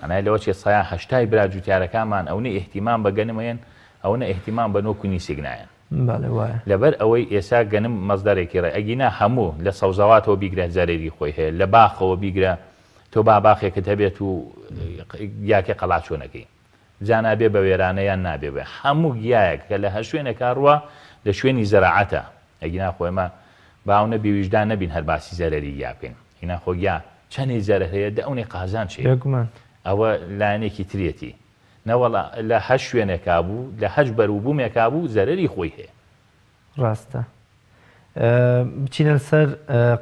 مانای لەوە چیە سەیا هەشتای برا جوتیارەکانمان ئەونەی ئیهتیمام بە گەنم ئەیەن ئەونە ئیهتیمام بە نۆک و نیسک نایەن. بەڵێ وایە. لەبەر ئەوەی ئێستا گەنم مەسدەرێکی ڕێ ئەگینا هەموو لە سەوزەواتەوە بیگرە زەرەری خۆی هەیە لە باخەوە بیگرە تۆ با باخێکت هەبێت و گیاکەی قەڵاچۆ نەکەی. جا نابێ بە وێرانە یان نابێ بە هەموو گیایەک کە لە هەر شوێنێکا ڕوا لە شوێنی زەراعەتە ئەگینا خۆ ئێمە با ئەونە بێ ویژدان نەبین هەر باسی زەرەری گیا بکەین ئەگینا خۆ گیا چەنێ زەرەر هەیە دە ئەونەی قازانج هەیە بێگومان. ئەوە لایەنێکی ترێتی نەوەڵا لە هەر شوێنێکا بوو لە هەر بەروبوومێکا بوو زەرەری خۆی هەیە. ڕاستە بچینە سەر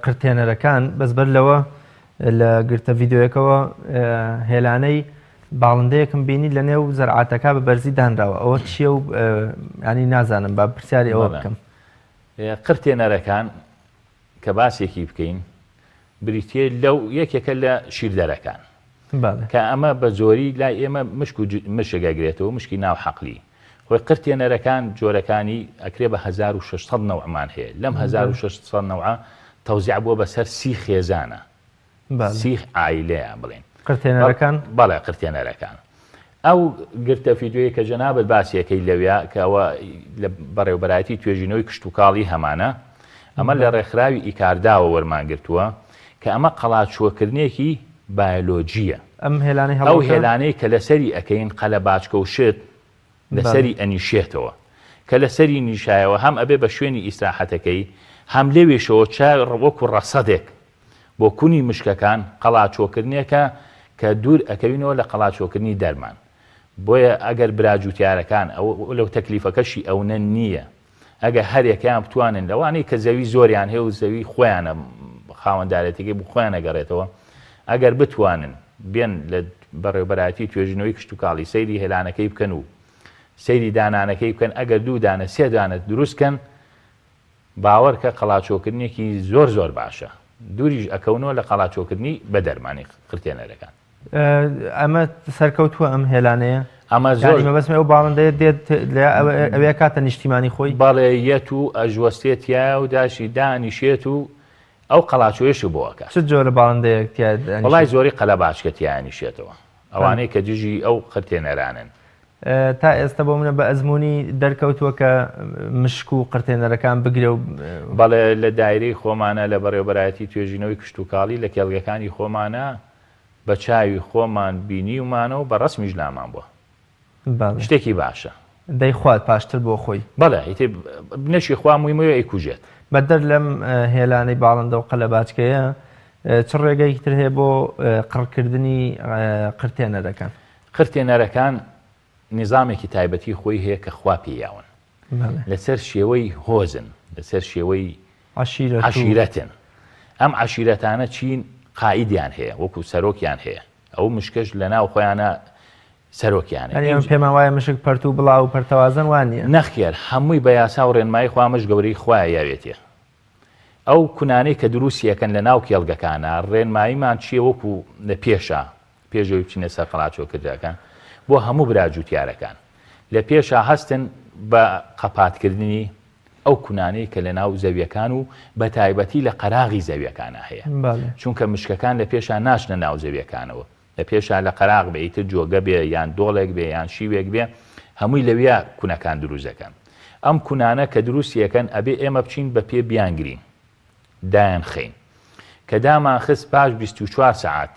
قرتێنەرەکان بەس بەر لەوە لە گرتە ڤیددیوەکەوە هێلانەی باڵندەیەکم بینی لە نێو زەرعاتەکە بە بەرزی دانراوە ئەوە چییە و ینی نازانم با پرسیاری ئەوە بکەم قرتێنەرەکان کە باسێکی بکەین بریتییە لەو یەکێکە لە شیردەرەکان کە ئەمە بە زۆری لای ئێمە مشک و مشک ئەگرێتەوە مشکی ناو حەقلی خۆی قرتێنەرەکان جۆرەکانی ئەکرێ بە 1600 نەوعمان هەیە لەم 1600 نەوعە تەوزیع بووە بەسەر سی خێزانە سی عایلەیە بڵێن قرتێنەرەکان بەڵێ قرتێنەرەکان ئەو گرتە فیدیۆیەی کە جەنابت باسی ئەکەی لەویا کە ئەوە لە بەڕێوبەرایەتی توێژینەوەی کشتوکاڵی هەمانە ئەمە لە ڕێکخراوی ئیکارداوە وەرمان گرتووە کە ئەمە قەڵاچووەکردنێکی بایۆلۆجییە. ئەم هێلانەی ئەو هێلانەی کە لەسەری ئەکەین قەلەباچکە و شت لەسەری ئەنیشێتەوە. کە لەسەری نیشایەوە هەم ئەبێ بە شوێنی ئیسراحەتەکەی، هەم لەوێشەوە چا وەکو ڕەسەدێک بۆ کونی مشکەکان قەڵاچۆکردنێکە کە دوور ئەکەوینەوە لە قەڵاچۆکردنی دەرمان. بۆیە ئەگەر برا جوتیارەکان ئەو لەو تەکلیفەکەشی ئەونە نییە ئەگەر هەریەکەیان بتوانن لەوانەی کە زەوی زۆریان هەیە و زەوی خۆیانە خاوەندارێتەکەی بۆ خۆیان ئەگەڕێتەوە ئەگەر بتوانن بێن لە بەڕێوبەرایەتی توێژینەوەی کشتوکاڵی سەیری هێلانەکەی بکەن و سەیری دانانەکەی بکەن ئەگەر دوو دانە سێ دانە دروست کەن باوەڕکە قەڵاچۆکردنێکی زۆر زۆر باشە دووریش ئەکەونەوە لە قەڵاچۆکردنی بە دەرمانی قرتێنەرەکان. ئەمە سەرکەوتووە ئەم هێلانەیە؟ ئەمە زۆر مەبەستم ئەو باڵندەیە دێت ئەوێ کاتە نیشتیمانی خۆی؟ بەڵێ یەت و ئەژوەستێ تایە و داشی دانیشێت و ئەو قەڵاچۆیەشی بۆ ئەکات. چ جۆرە باڵندەیەک تیا دانیشێت؟ وەڵای زۆری قەلەباچکە تیا ئەنیشێتەوە ئەوانەی کە دژی ئەو قرتێنەرانن. تا ئێستا بۆ منە بە ئەزموونی دەرکەوتووە کە مشک و قرتێنەرەکان بگرێ و. بەڵێ لە دایرەی خۆمانە لە بەڕێوەبەرایەتی توێژینەوەی کشتوکاڵی لە کێڵگەکانی خۆمانە بە چاوی خۆمان بینیومانە و بە ڕەسمیش لامان بووە. شتێکی باشە. دەیخوات پاشتر بۆ خۆی. بەڵێ ئیتر نەشی خوا مویمەوە ئەیکوژێت. بەدەر لەم هێلانەی باڵندە و قەلەباچکەیە چ ڕێگەیەکی تر هەیە بۆ قڕکردنی قرتێنەرەکان؟ قرتێنەرەکان نیزامێکی تایبەتی خۆی هەیە کە خوا پێی یاون. لەسەر شێوەی هۆزن، لەسەر شێوەی عەشیرەتن. ئەم عەشیرەتانە چین قائیدیان هەیە، وەکو سەرۆکیان هەیە. ئەو مشکەش لەناو خۆیانە سەرۆکیانە. یانی ئێمە پێمان وایە مشک پەرت و بڵاو و پەرتەوازەن وا نییە؟ نەخێر هەمووی بە یاسا و ڕێنمایی خوا مشک گەورەی خوایە یاوێتێ. ئەو کونانەی کە دروستی ئەکەن لە ناو کێڵگەکانا ڕێنماییمان چییە وەکو لە پێشا پێش ئەوەی بچینە سەر قەڵاچۆکردەکان بۆ هەموو برا جوتیارەکان لە پێشا هەستن بە قەپاتکردنی ئەو کونانەی کە لە ناو زەویەکان و بە تایبەتی لە قەراغی زەویەکانە هەیە چونکە مشکەکان لە پێشا ناچنە ناو زەویەکانەوە لە پێشا لە قەراغ بێ ئیتر جۆگە بێ یان دۆڵێک بێ یان شیوێک بێ هەمووی لەویا کونەکان دروست دەکەن ئەم کونانە کە دروستی ئەکەن ئەبێ ئێمە بچین بە پێ بیانگرین دایان خەین کە دامان خست پاش 24 سەعات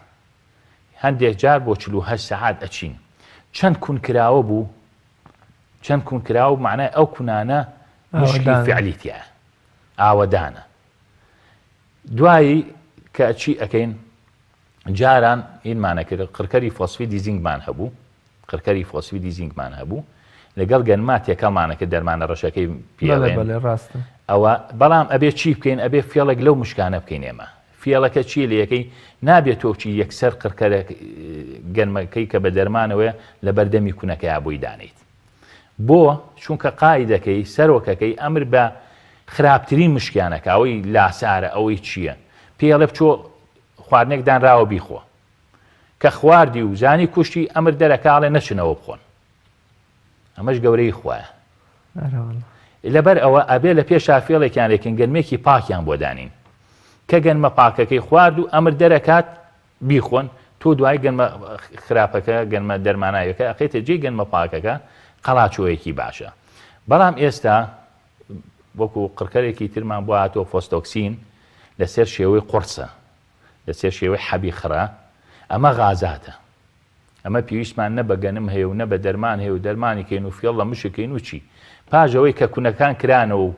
هەندێک جار بۆ 48 سەعات ئەچین چەند کون کراوە بوو چەند کون کراوە معنای ئەو کونانە مشکی فعلی تیایە ئاوەدانە دوایی کە چی ئەکەین جاران هینمان ئەکرد قڕکەری فۆسفیدی زینکمان هەبوو قڕکەری فۆسفیدی زینکمان هەبوو لەگەڵ گەنما تێکەڵمان ئەکرد دەرمانە ڕەشەکەی پێڵێن ڕاستە ئەوە بەڵام ئەبێ چی بکەین ئەبێ فێڵێک لەو مشکانە بکەین ئێمە فێڵەکە چی لەکەی نابێت تۆ چی یەکسەر قڕکەرە گەنمەکەی کە بە دەرمانەوەیە لە بەردەمی کونەکەیا بۆی دانیت بۆ چونکە قائیدەکەی سەرۆکەکەی ئەمر بە خراپترین مشکیانەکە ئەوەی لاسارە ئەوەی چییە پێڵێ بچۆ خواردنێک دانراوە بیخۆ کە خواردی و زانی کوشتی ئەمر دەرەکا ئەڵێ نەچنەوە بخۆن ئەمەش گەورەی خوایە لەبەر ئەوە ئەبێ لە پێشا فێڵێکیان لێکن گەنمێکی پاکیان بۆ دانین کە گەنمە پاکەکەی خوارد و ئەمر دەرەکات بیخۆن تۆ دوای گەنمە خراپەکە گەنمە دەرماناوەکە ئەخەیتە جێی گەنمە پاکەکە قەڵاچۆیەکی باشە بەڵام ئێستا وەکو قڕکەرێکی ترمان بۆ هاتووە فۆستۆکسین لەسەر شێوەی قوڕسە لەسەر شێوەی حەبی خڕە ئەمە غازاتە ئەمە پێویستمان نە بە گەنم هەیە و نە بە دەرمان هەیە و دەرمانی کەین و فێڵ لە مشکین و چی پاش ئەوەی کە کونەکان کرانەوە و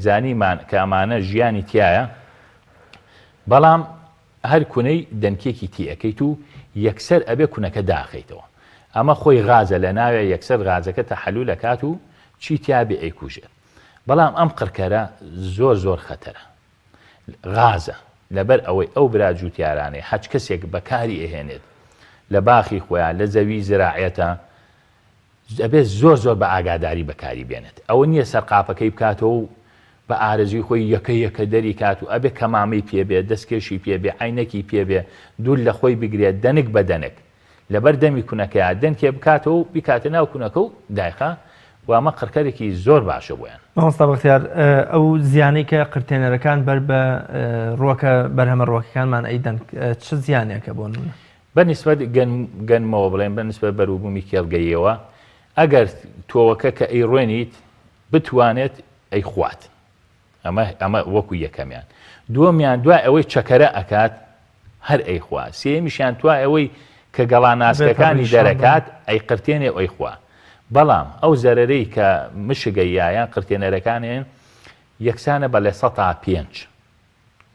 زانیمان کە ئەمانە ژیانی تایە بەڵام هەر کونەی دەنکێکی تی ئەکەیت و یەکسەر ئەبێ کونەکە داخەیتەوە ئەمە خۆی غازە لە ناوێ یەکسەر غازەکە تەحەلول ئەکات و چی تیا بێ ئەیکوژێت بەڵام ئەم قڕکەرە زۆر زۆر خەتەرە غازە لەبەر ئەوەی ئەو برا جوتیارانەی هەچ کەسێک بەکاری ئەهێنێت لە باخی خۆیان لە زەوی زراعەتە ئەبێت زۆر زۆر بە ئاگاداری بەکاری بێنێت ئەوە نییە سەرقاپەکەی بکاتەوە و بە ئارەزوی خۆی یەکە یەکە دەری کات و ئەبێ کەمامەی پێ بێ دەستکێشی پێ بێ عەینەکی پێ بێ دوور لە خۆی بگرێت دەنک بە دەنک لەبەر دەمی کونەکەیا دەنکێ بکاتەوە و بیکاتە ناو کونەکە و دایخا و ئەمە قڕکەرێکی زۆر باشە بۆیان. مامۆستا بەختیار ئەو زیانەی کە قرتێنەرەکان بەر بە ڕوەکە بەرهەمە ڕوەکەکانمان ئەیدەن چ زیانێکە بۆ نمونە؟ بە نیسبەت گەنمەوە بڵێن بە نیسبەت بەروبوومی کێڵگەییەوە ئەگەر تۆوەکە کە ئەیڕوێنیت بتوانێت ئەیخوات ئەمە ئەمە وەکو یەکەمیان دووەمیان دوای ئەوەی چەکەرە ئەکات. هەر ئەیخوا. سێیەمیشیان توای ئەوەی کە گەڵا بێتە ناسکەکانی ڕیشاڵ دەرەکات ئەیقرتێنێ و ئەیخوا. بەڵام ئەو زەرەرەی کە مشک ئەیا یان قرتێنەرەکان ئەیەن یەکسانە بە 5%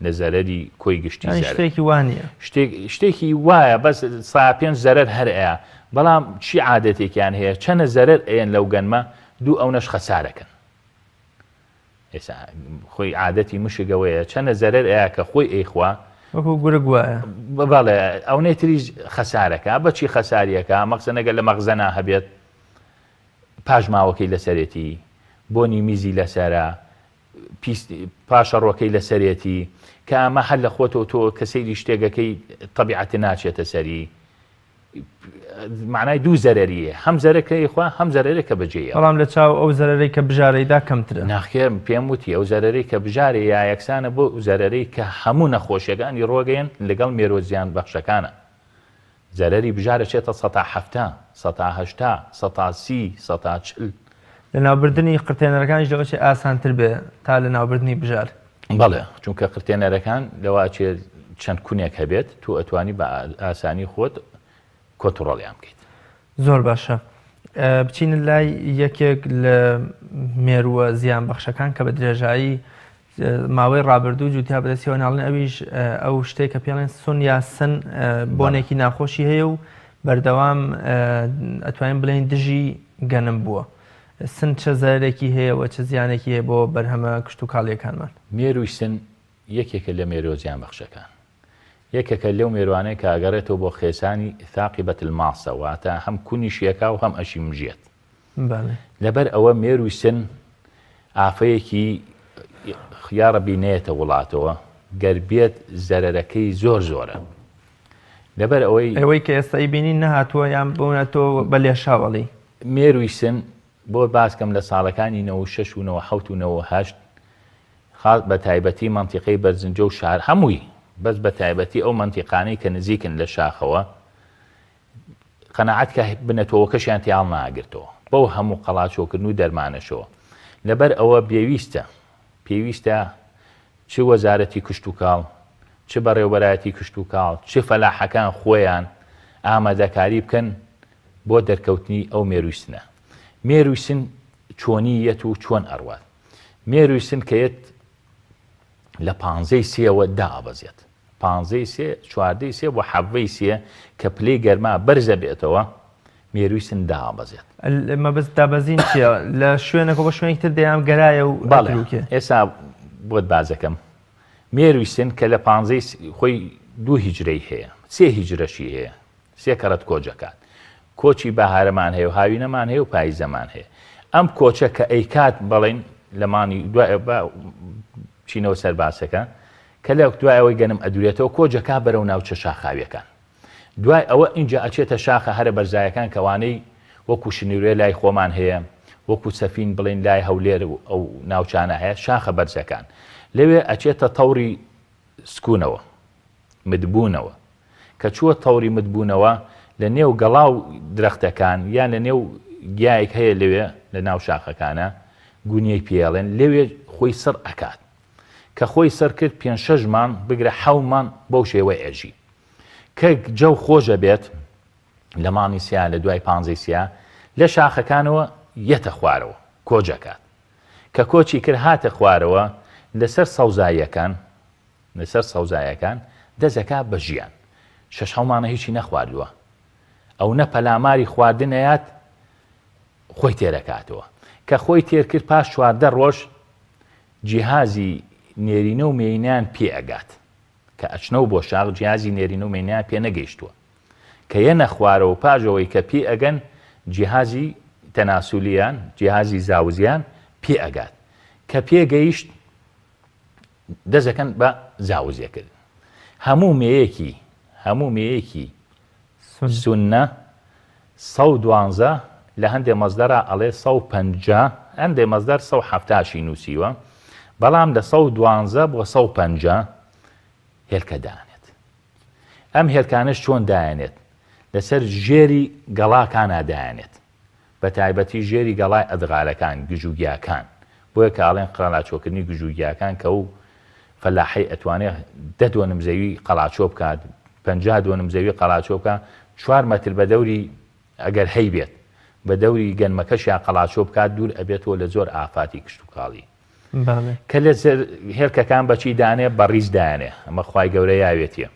لە زەرەری کۆی گشتی یانی زەرەر. شتێکی وا نییە. شتێک شتێکی وایە بەس 5% زەرەر هەر ئەیا. بەڵام چی عادەتێکیان هەیە چەنە زەرەر ئەیەن لەو گەنمە دوو ئەونەش خەسارەکەن. ئێستا خۆی عادەتی مشک ئەوەیە چەنە زەرەر ئەیا کە خۆی ئەیخوا. وەکو گورگ وایە. بەڵێ ئەونەی تریش خەسارەکا. بەچی خەساریەکا؟ مەخزەن ئەگەر لە مەخزەنا هەبێت پاشماوەکەی لەسەرێتی، بۆنی میزی لەسەرە، پیس پاشەڕۆکەی لەسەرێتی، کە ئەمە هەر لە خۆتەوە تۆ کە سەیری شتێک ئەکەی تەبیعەت ناچێتە سەری. مەعنای دوو زەرەری هەیە، هەم زەرەر کە ئەیخوا هەم زەرەرێک کە بەجێی ئەڵێ. بەڵام لە چاو ئەو زەرەرەی کە بژارەیدا کەمترە. ناخێر پێم وتی ئەو زەرەرەی کە بژارێ یا یەکسانە بۆ زەرەرەی کە هەموو نەخۆشیەکانی ڕۆگەیەن لەگەڵ مێروە زیان بەخشەکانە. زەرەری بژار ئەچێتە 70%، 80%، 30%، 40%. لەناوبردنی قرتێنەرەکانیش لەوەچێ ئاسانتر بێ تا لەناوبردنی بژار. بەڵێ چونکە قرتێنەرەکان لەوە ئەچێ چەند کونێک هەبێت تۆ ئەتوانی بە ئاسانی خۆت کۆنتڕۆڵیان بکەیت. زۆر باشە بچینە لای یەکێک لە مێرووە زیان بەخشەکان کە بە درێژایی ماوەی ڕابردوو جوتیا بەدەستیەوە ناڵێن ئەویش ئەو شتێک کە پێڵێن سون یا سن بۆنێکی ناخۆشی هەیە و بەردەوام ئەتوانین بڵێن دژی گەنم بووە. سن چە زەرەرێکی هەیە و چ زیانێکی هەیە بۆ بەرهەمە کشتوکاڵییەکانمان؟ مێرووی سن یەکێکە لە مێرووە زیانبەخشەکان. یەکێکە لەو مێروانەی کە ئەگەڕێتەوە بۆ خێزانی ثاقبە الماصە واتە هەم کونیشی ئەکا و هەم ئەشی مژێت. بەڵێ. لەبەر ئەوە مێرووی سن ئافەیەکی یاڕەبی نەیەتە وڵاتەوە گەر بێت زەرەرەکەی زۆر زۆرە. لەبەر ئەوەی. ئەوەی کە ئێستا ئەیبینین نەهاتووە یان بۆ تۆ بە لێشاو ئەڵێی؟ مێرووی سن بۆ باسکەم لە ساڵەکانی 96 و 97 و 98 خاص بە تایبەتی مەنتیقەی بەرزنجە و شار هەمووی بەس بە تایبەتی ئەو مەنتیقانەی کە نزیکن لە شاخەوە قەناعەت کە بنەتۆوەکەشیان تێ هەڵناگرتەوە بەو هەموو قەڵاچۆکردن و دەرمانەشەوە لەبەر ئەوە بێویستە پێویستە چ وەزارەتی کشتوکاڵ، چ بەڕێوبەرایەتی کشتوکاڵ، چ فەلاحەکان خۆیان ئامادەکاری بکەن بۆ دەرکەوتنی ئەو مێرووی سنە. مێرووی سن چۆنی یەت و چۆن ئەڕوات؟ مێرووی سن کە یەت لە پانزەی سێوە دائەبەزێت. پانزەی سێ، چواردەی سێ بۆ حەڤەی سێ کە پلەی گەرما بەرزەبێتەوە، مێرووی سن دابەزێت. مەبەست دابەزین چیە؟ لە شوێنەکە بۆ شوێنێکی تر دەیان گەرایە و بەڵێ ئەتروکێ. ئێستا بۆت بازەکەم. مێرووی سن کە لە پانزەی خۆی دوو هیجرەی هەیە، سێ هیجرەشی هەیە، سێ کەڕەت کۆچ ئەکات. کۆچی بەهارەمان هەیە و هاوینەمان هەیە و پاییزەمان هەیە. ئەم کۆچە کە ئەیکات بەڵێن لە مانگی دوای با بچینەوە سەر باسەکە کە لە دوای ئەوەی گەنم ئەدورێتەوە کۆچ ئەکا بەرەو ناوچە شاخاویەکان. دوای ئەوە ئینجا ئەچێتە شاخە هەرە بەرزایەکان کەوانەی وەکو شنروێ لای خۆمان هەیە وەکو سەفین بڵێین لای هەولێر و ئەو ناوچانە هەیە شاخە بەرزەکان لەوێ ئەچێتە تەوری سکونەوە مدبوونەوە کە چووە تەوری مدبوونەوە لە نێو گەڵا و درەختەکان یان لە نێو گیایەک هەیە لەوێ لە ناو شاخەکانە گونیەی پێڵێن لەوێ خۆی سڕ ئەکات کە خۆی سڕ کرد پێنج شەش مانگ بگرە حەو مانگ بەو شێوەی ئەژی کە جەو خۆش ئەبێت لە مانگی سیا لە دوای پانزەی سیا لە شاخەکانەوە یەتە خوارەوە کۆچ ئەکات کە کۆچی کرد هاتە خوارەوە لەسەر سەوزاییەکان لەسەر سەوزایەکان دەزەکا بە ژیان شەش حەو مانە هیچی نەخواردووە ئەو نە پەلاماری خواردن ئەیات خۆی تێرەکاتەوە کە خۆی تێر کرد پاش 14 ڕۆژ جیهازی نێرینە و مێینیان پێ ئەگات کە ئەچنەوە بۆ شاخ جیهازی نێرینە و مێینەیان پێ نەگەیشتووە کە یەنە خوارەوە پاش ئەوەی کە پێی ئەگەن جیهازی تەناسولیان جیهازی زاوزیان پێ ئەگات کە پێ گەیشت دەزەکەن بە زاوزێکردن هەموو مێیەکی هەموو مێیەکی سوننە 112 لە هەندێ مەزدەرا ئەڵێ 150 هەندێ مەزدەر 170شی نووسیوە بەڵام لە 112 بۆ 150 هێلکە دانێت ئەم هێلکانەش چۆن دایەنێت لەسەر ژێری گەڵاکانا دایەنێت بە تایبەتی ژێری گەڵای ئەدغالەکان، گژوگیاکان، بۆیە کە ئەڵێن قەلاچۆکردنی گژوگیاکان کە ئەو فەلاحەی ئەتوانێ دە دۆنم زەوی قەلاچۆ بکات. 50 دۆنم زەوی قەڵاچۆ بکا، چوار مەتر بە دەوری ئەگەر هەیبێت بە دەوری گەنمەکەشیا قەڵاچۆ بکات دوور ئەبێتەوە لە زۆر ئافاتی کشتوکاڵی. کە لە هێلکەکان بەچی دانێ بە ڕیز دایانێ ئەمە خوای گەورە یاوێتیە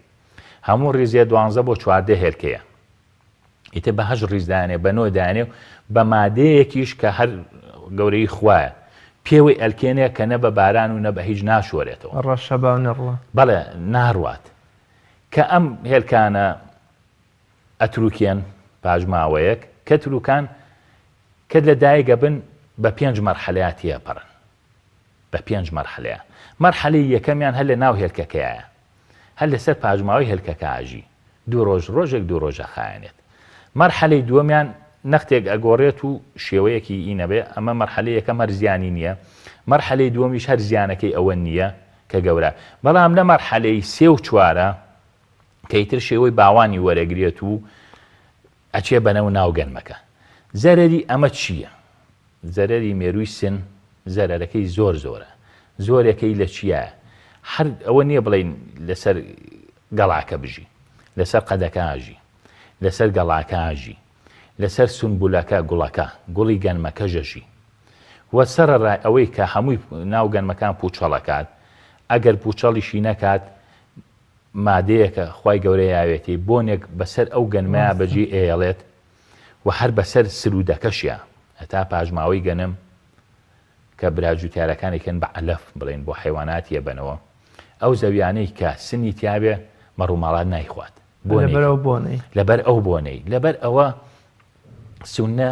هەموو ڕیزێ دوانزە بۆ 14 هێلکەیە ئیتر بە هەش ڕیز دانێ بە نۆ دانێ و بە مادەیەکیش کە هەر گەورەی خوایە پێوەی ئەلکێنێ کە نە بە باران و نە بە هیچ ناشۆرێتەوە ڕەشەبا و نەڕوا بەڵێ ناڕوات کە ئەم هێلکانە ئەتروکێن پاش ماوەیەک کە تروکان کە لە دایک ئەبن بە پێنج مەرحەلەیا تێئەپەڕن بە پێنج مەرحەلەیا مەرحەلەی یەکەمیان هەر لە ناو هێلکەکەیایە هەر لەسەر پاشماوەی هێلکەکە ئەژی دوو ڕۆژ ڕۆژێک دوو ڕۆژ ئەخایەنێت مەرحەلەی دووەمیان نەختێک ئەگۆڕێت و شێوەیەکی ئی نەبێ ئەمە مەرحەلەی یەکەم هەر زیانی نییە مەرحەلەی دووەمیش هەر زیانەکەی ئەوە نییە کە گەورە بەڵام لە مەرحەلەی سێ و چوارە کە ئیتر شێوەی باوانی وەرەگرێت و ئەچێ بەنەو ناو گەنمەکە. زەرەری ئەمە چییە؟ زەرەری مێرووی سن زەرەرەکەی زۆر زۆرە. زۆرێکەی لە چیایە؟ هەر ئەوە نییە بڵێین لەسەر گەڵاکە بژی. لەسەر قەدەکە ئەژی. لەسەر گەڵاکە ئەژی. لەسەر سونبولەکە، گوڵەکە، گوڵی گەنمەکەش ئەژی. وە سەرەڕای ئەوەی کە هەمووی ناو گەنمەکان پووچەڵ ئەکات، ئەگەر پووچەڵیشی نەکات، مادەیەکە خوای گەورە یاوێتی بۆنێک بەسەر ئەو گەنمەیا بەجێ ئەیەڵێت و هەر بەسەر سرودەکەشیا هەتا پاشماوەی گەنم کە برا جوتیارەکان ئەیکەن بە عەلەف بڵێن بۆ حەیوانات یەبەنەوە ئەو زەویانەی کە سنی تیابێ مەڕوماڵات نایخوات لەبەر ئەو بۆنەی لەبەر ئەو بۆنەی لەبەر ئەوە سونە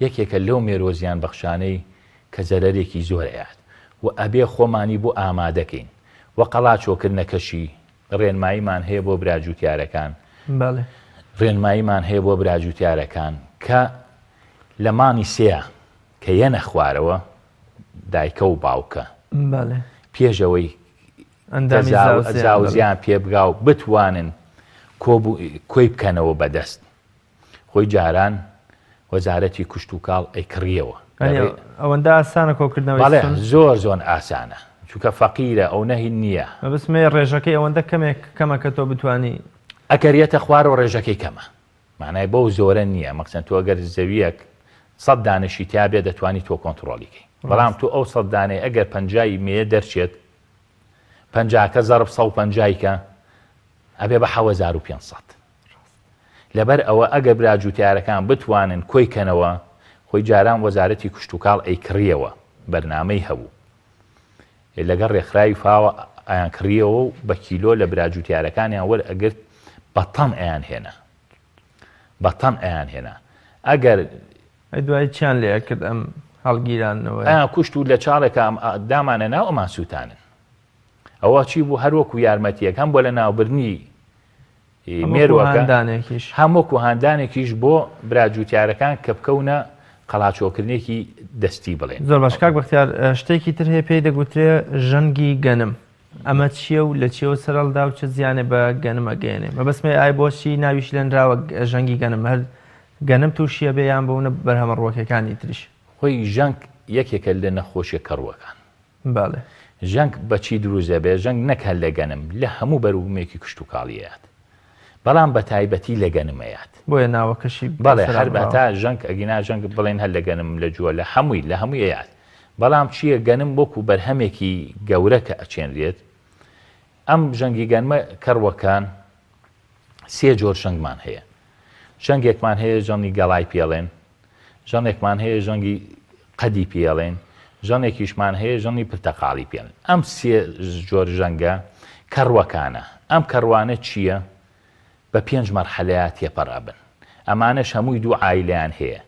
یەکێکە لەو مێروە زیان بەخشانەی کە زەرەرێکی زۆر ئەیات و ئەبێ خۆمانی بۆ ئامادەکەین و قەڵاچۆکردنەکەشی ڕێنماییمان هەیە بۆ برا جوتیارەکان بەڵێ. ڕێنماییمان هەیە بۆ برا جوتیارەکان کە لە مانگی سێ کە یەنە خوارەوە دایکە و باوکە بەڵێ. پێش ئەوەی ئەندامی زاوزێیان زاوزیان پێ بگا و بتوانن کۆی بکەنەوە بەدەست خۆی جاران وەزارەتی کوشتوکاڵ ئەیکڕیەوە. ئەوەندە ئاسانە کۆکردنەوەی بەڵێ زۆر زۆن ئاسانە چونکە فەقیرە ئەو نەهی نییە. مەبەستم ئەوەیە ڕێژەکەی ئەوەندە کەمێک کەمە کە تۆ بتوانی. ئەگەر یەتە خوارەوە ڕێژەکەی کەمە مانای بەو زۆرە نییە مەقسەن تۆ ئەگەر زەویەک سەد دانەشی تیا بێ دەتوانی تۆ کۆنتڕۆڵی کەی بەڵام تۆ ئەو سەد دانەی ئەگەر پەنجای مێ دەرچێت پەنجاکە زەرب سەد و پەنجای کە ئەبێ بە 7500 لەبەر ئەوە ئەگەر برا جوتیارەکان بتوانن کۆی کەنەوە، خۆی جاران وەزارەتی کشتوکاڵ ئەیکڕیەوە، بەرنامەی هەبوو لەگەڵ رێکخراوی فاوە ئەیانکڕیەوە و بە کیلۆ لە برا جوتیارەکانیان وەرئەگرت بە تەن ئەیانهێنا بە تەن ئەیانهێنا ئەگەر ئەی دوایی چیان لێ ئەکرد ئەم هەڵگیراندنەوەیە؟ ئەیان کوشت و لە چاڵێکا دامانە ناو ئەمان سوتانن. ئەوە چی بوو هەر وەکو یارمەتیەک هەم بۆ لەناوبردنی مێرووەکە هەم وەکو هاندانێکیش بۆ برا جوتیارەکان کە بکەونە قەڵاچۆکردنێکی دەستی بڵێن. زۆر باش کاک بەختیار شتێکی تر هەیە پێی دەگوترێ ژەنگی گەنم ئەمە چییە و لە چیەوە سەرهەڵدا و چ زیانێ بە گەنم ئەگەیەنێ مەبەستمە ئای بۆچی ناویش لێنراوە ژەنگی گەنم هەر گەنم تووشیە بێ یان بۆونە بەرهەمە ڕووەکەکانی تریش؟ خۆی ژەنگ یەکێکە لە نەخۆشیە کەڕووەکان. بەڵێ. ژەنگ بە چی دروست دەبێت؟ ژەنگ نەک هەر لە گەنم، لە هەموو بەروبوومێکی کشتوکاڵی ئەیات. بەڵام بە تایبەتی لە گەنم ئەیات. بۆیە ناوەکەشی بەڵێ هەر بە تا ژەنگ ئەگینا ژەنگ بڵێن هەر لە گەنم لە جووە لە هەمووی لە هەمووی ئەیات. بەڵام چییە گەنم وەکوو بەرهەمێکی گەورە کە ئەچێنرێت ئەم ژەنگی گەنمە کەڕوەکان سێ جۆر ژەنگمان هەیە. ژەنگێکمان هەیە ژەنگی گەڵای پێڵێن، ژەنێکمان هەیە ژەنگی قەدی پێڵێن، ژەنێکیشمان هەیە ژەنگی پرتەقاڵی پێڵێن. ئەم سێ جۆر ژەنگە کەڕوەکانە. ئەم کەڕوانە چییە؟ بە پێنج مەرحەلەیا تێپەڕ ئەبن. ئەمانەش هەمووی دوو عایلەیان هەیە.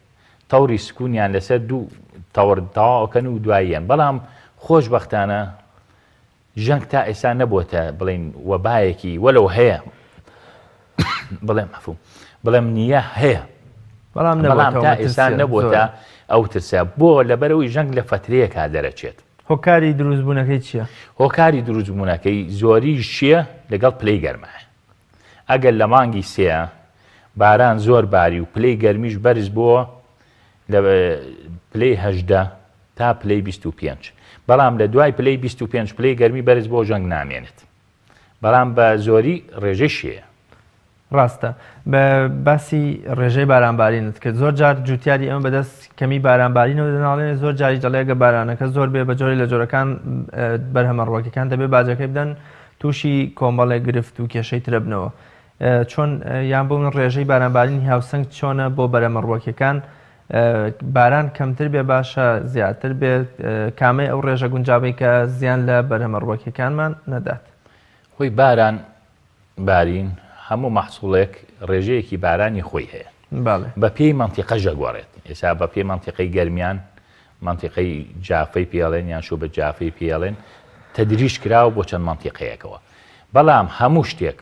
تەوری سکونیان لەسەر دوو تەوڕ تەواو ئەکەن و دوایی یەن. بەڵام خۆشبەختانە ژەنگ تا ئێستا نەبۆتە بڵێین وەبایەکی وەلەو هەیە بڵێم عەفو بڵێم نییە هەیە بەڵام بەڵام تا ئێستا نەبۆتە ئەو ترسە بۆ لەبەرەوەی ژەنگ لە فەترەیەکا دەرەچێت. هۆکاری دروستبوونەکەی چییە؟ هۆکاری دروستبوونەکەی زۆری شێ لەگەڵ پلەی گەرمایە ئەگەر لە مانگی سێ باران زۆر باری و پلەی گەرمیش بەرز بۆ لە پلەی 18 تا پلەی 25 بەڵام لە دوای پلەی 25 پلەی گەرمی بەرز بۆ ژەنگ نامێنێت بەڵام بە زۆری ڕێژەی شێیە. ڕاستە باسی ڕێژەی بارانبارینت کرد زۆر جار جوتیاری ئەمە بەدەست کەمی بارانبارینەوە دەناڵێنێ زۆر جاری دەڵێ گە بارانەکە زۆر بێ بە جۆری لە جۆرەکان بەرهەمە ڕوەکەکان دەبێ باجەکەی بدەن تووشی کۆمەڵێک گرفت و کێشەی ترەبنەوە چۆن یان بۆ من ڕێژەی بارانبارینی هاوسەنگ چۆنە بۆ بەرەمە ڕوەکەکان باران کەمتر بێ باشە زیاتر بێت کامەی ئەو ڕێژە گونجاوەی کە زیان لە بەرهەمە ڕوەکیەکانمان نەدات؟ خۆی باران بارین هەموو مەحسوڵێک ڕێژەیەکی بارانی خۆی هەیە بە پێی مەنتیقەش دەگۆڕێت ئێستا بە پێی مەنتیقەی گەرمیان مەنتیقەی جافەی پێڵێن یان شوبە جافەی پێڵێن تەدریج کراوە بۆ چەند مەنتیقەیەکەوە بەڵام هەموو شتێک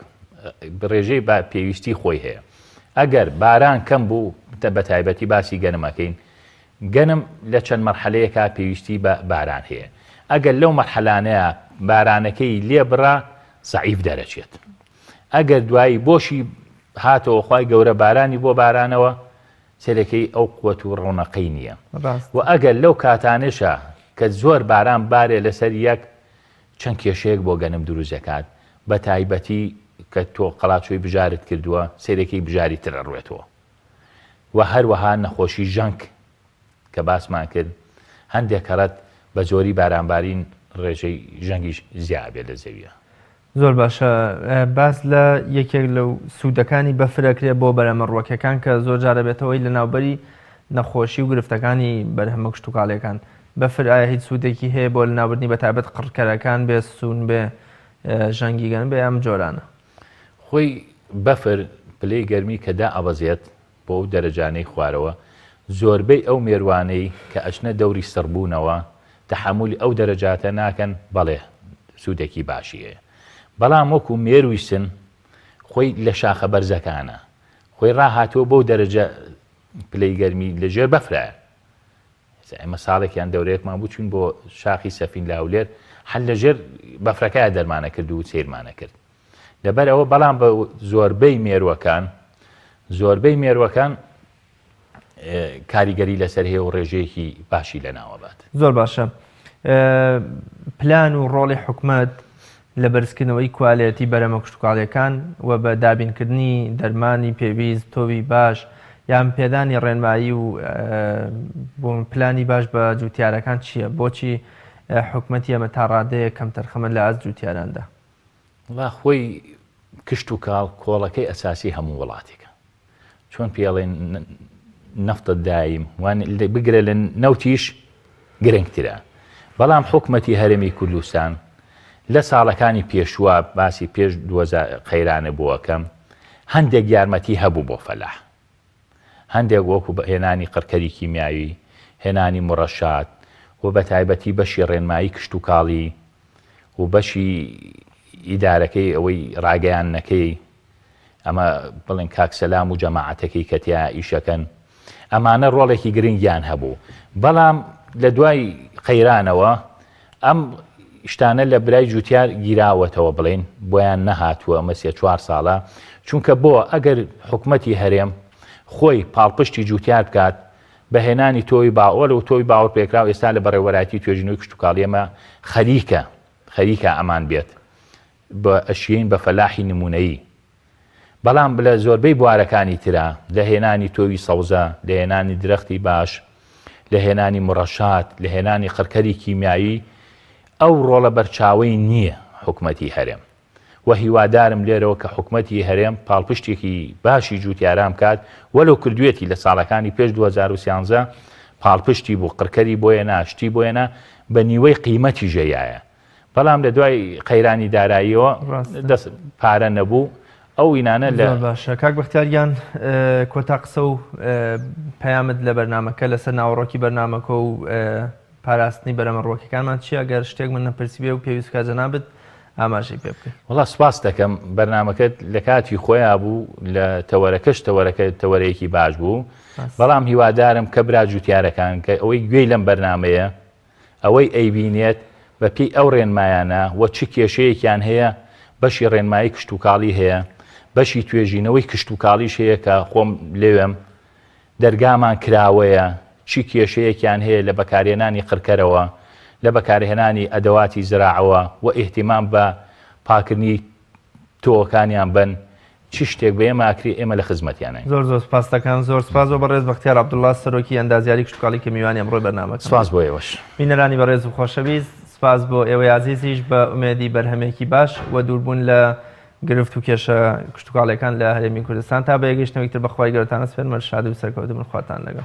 ڕێژەی بە پێویستی خۆی هەیە ئەگەر باران کەم بوو بە تایبەتی باسی گەنمەکەین گەنم لە چەند مەرحەلەیەکا پێویستی بە باران هەیە ئەگەر لەو مەرحەلانەیا بارانەکەی لێ بڕا زەعیف دەرەچێت ئەگەر دوایی بۆشی هاتەوە خوای گەورە بارانی بۆ بارانەوە سەرەکەی ئەو قوت و ڕەونەقەی نییە و ئەگەر لەو کاتانەشا کە زۆر باران بارێ لەسەر یەک چەند کێشەیەک بۆ گەنم دروست دەکات بە تایبەتی کە تۆ قەڵاچۆی بژارت کردووە سەیرەکەی بژاری تر ئەڕوێتەوە و هەروەها نەخۆشی ژەنگ کە باسمان کرد هەندێک کەڕەت بە زۆری بارانبارین ڕێژەی ژەنگیش زیا ئەبێت لە زەویە. زۆر باشە باس لە یەکێک لەو سوودەکانی بەفر ئەکرێ بۆ بەرهەمە ڕووەکیەکان کە زۆر جار ئەبێتە هۆی لەناوبەری نەخۆشی و گرفتەکانی بەرهەمە کشتوکاڵیەکان بەفر ئایا هیچ سوودێکی هەیە بۆ لەناوبردنی بەتایبەت قڕکەرەکان بێ سوون بێ ژەنگی گەنم بێ ئەم جۆرانە؟ خۆی بەفر پلەی گەرمی کە دائەبەزێت بۆ ئەو دەرەجانەی خوارەوە، زۆربەی ئەو مێروانەی کە ئەچنە دەوری سڕبوونەوە تەحەمولی ئەو دەرەجاتە ناکەن، بەڵێ سوودێکی باشی هەیە بەڵام وەکو مێروی سن خۆی لە شاخە بەرزەکانە خۆی ڕاهاتووە بەو دەرەجە پلەی گەرمی لە ژێر بەفرایە. ئێستا ئێمە ساڵێک یان دەورەیەکمان بوو چوین بۆ شاخی سەفین لە هەولێر هەر لە ژێر بەفرەکەیا دەرمانە کرد و سەیرمانە کرد لەبەر ئەوە بەڵام بە زۆربەی مێروەکان زۆربەی مێروەکان کاریگەری لەسەر هەیە و ڕێژەیەکی باشی لەناوە بات. زۆر باشە پلان و ڕۆڵی حکومەت لە بەرزکردنەوەی کوالێتی بەرهەمە کشتوکاڵییەکان و بە دابینکردنی دەرمانی پێویست، تۆوی باش، یان پێدانی ڕێنمایی و پلانی باش بە جووتیارەکان چییە؟ بۆچی حکومەتی ئێمە تا ڕادەیەک کەمتەرخەمە لە ئاست جووتیاراندا؟ وەڵا خۆی کشتوکاڵ کۆڵەکەی ئەساسی هەموو وڵاتێکە. چۆن پێڵێن نەفتە دایم وان بگرە لە نەوتیش گرنگترە بەڵام حکومەتی هەرێمی کوردستان لە ساڵەکانی پێشووە باسی پێش قەیرانە بووەکەم هەندێک یارمەتی هەبوو بۆ فەلاح هەندێک وەکو هێنانی قڕکەری کیمیاوی هێنانی مڕەشات و بە تایبەتی بەشی ڕێنمایی کشتتوکاڵی و بەشی ئیدارەکەی ئەوەی ڕاگەیاندنەکەی ئەمە بڵێن کاک سەلام و جەماعەتەکەی کە تیا ئیشەکەن ئەمانە ڕۆڵێکی گرنگیان هەبوو بەڵام لە دوای قەیرانەوە ئەم شتانە لە برای جوتیار گیراوەتەوە بڵین بۆیان نەهاتووە ئەمە سێ چوار ساڵە چونکە بۆ ئەگەر حکومەتی هەرێم خۆی پاڵپشتی جوتیار بکات بە هێنانی تۆوی باوەر و تۆوی باوەڕ پێکراو ئێستا لە بەڕێوەرایەتی توێژینەوەی کشتتوکاڵی ئەمە خەریکە خەریکە ئەمان بێت بە ئەشیەین بە فەلاحی نمونەیی بەڵام لە زۆربەی بوارەکانی ترا لە هێنانی تۆوی سەوزە لە هێنانی درەختی باش لە هێنانی مڕەشات لە هێنانی قڕکەری کیمیایی ئەو ڕۆڵە بەرچاوەی نییە حکومەتی هەرێم و هیوادارم لێرەوە کە حکومەتی هەرێم پاڵپشتێکی باشی جوتیاران بکات وەلو کردوێتی لە ساڵەکانی پێش 2013 پاڵپشتی بوو قڕکەری بۆیەنا شتی بۆیەنا بە نیوەی قیمەتی ژەیایە بەڵام لە دوای قەیرانی داراییەوە دەست پارە نەبوو ئەو ئینانە لە باشە کاک بەختیار گیان کۆتا قسە و پەیامت لە بەرنامەکە لەسەر ناوەڕۆکی بەرنامەکە و پاراستنی بەرەمە ڕوەکەکانمان چییە گەر شتێک من نەپرسی بێ و پێویست بکات جەنابت ئاماژەی پێ بکەی. وەڵا سوپاست دەکەم بەرنامەکەت لە کاتی خۆیا بوو لە تەوەرەکەش تەوەرەکە تەوەرەیەکی باش بوو بەڵام هیوادارم کە برا جوتیارەکان کە ئەوەی گوێی لەم بەرنامەیە ئەوەی ئەیبینێت بە پێی ئەو ڕێنمایانە و چ کێشەیەکیان هەیە، بەشی ڕێنمایی کشتوکاڵی هەیە، بەشی توێژینەوەی کشتوکاڵیش هەیە کە خۆم لەوێم، دەرگامان کراوەیە، چی کێشەیەکیان هەیە لە بەکارهێنانی قڕکەرەوە، لە بەکارهێنانی ئەدەواتی زراعەوە و ئیهتیمام بە پاکردنی تۆوەکانیان بەن. چ شتێک بە ئێمە ئەکرێ ئێمە لە خزمەتیانین. زۆر زۆر سپاست دەکەم. زۆر سپاس بۆ بەڕێز بەختیار عەبدوڵڵا سەرۆکی ئەندازیاری کشتوکاڵی کە میوانی ئەمڕۆی بەرنامەکەم. سپاس بۆ ئێوەش. بینەرانی بەڕێز و خۆشەویست سپاس بۆ ئێوەی ئازیزیش بە ئومێدی بەرهەمێکی باش و دووربوون لە گرفت و کێشە کشتوکاڵیەکان لە هەرێمی کوردستان تا بە یەکگەیشتنەوەی تر بەخوای گەورەتان ئەسپێرم هەر شاد و سەرکەوتوو بن خواتان لەگەڵ.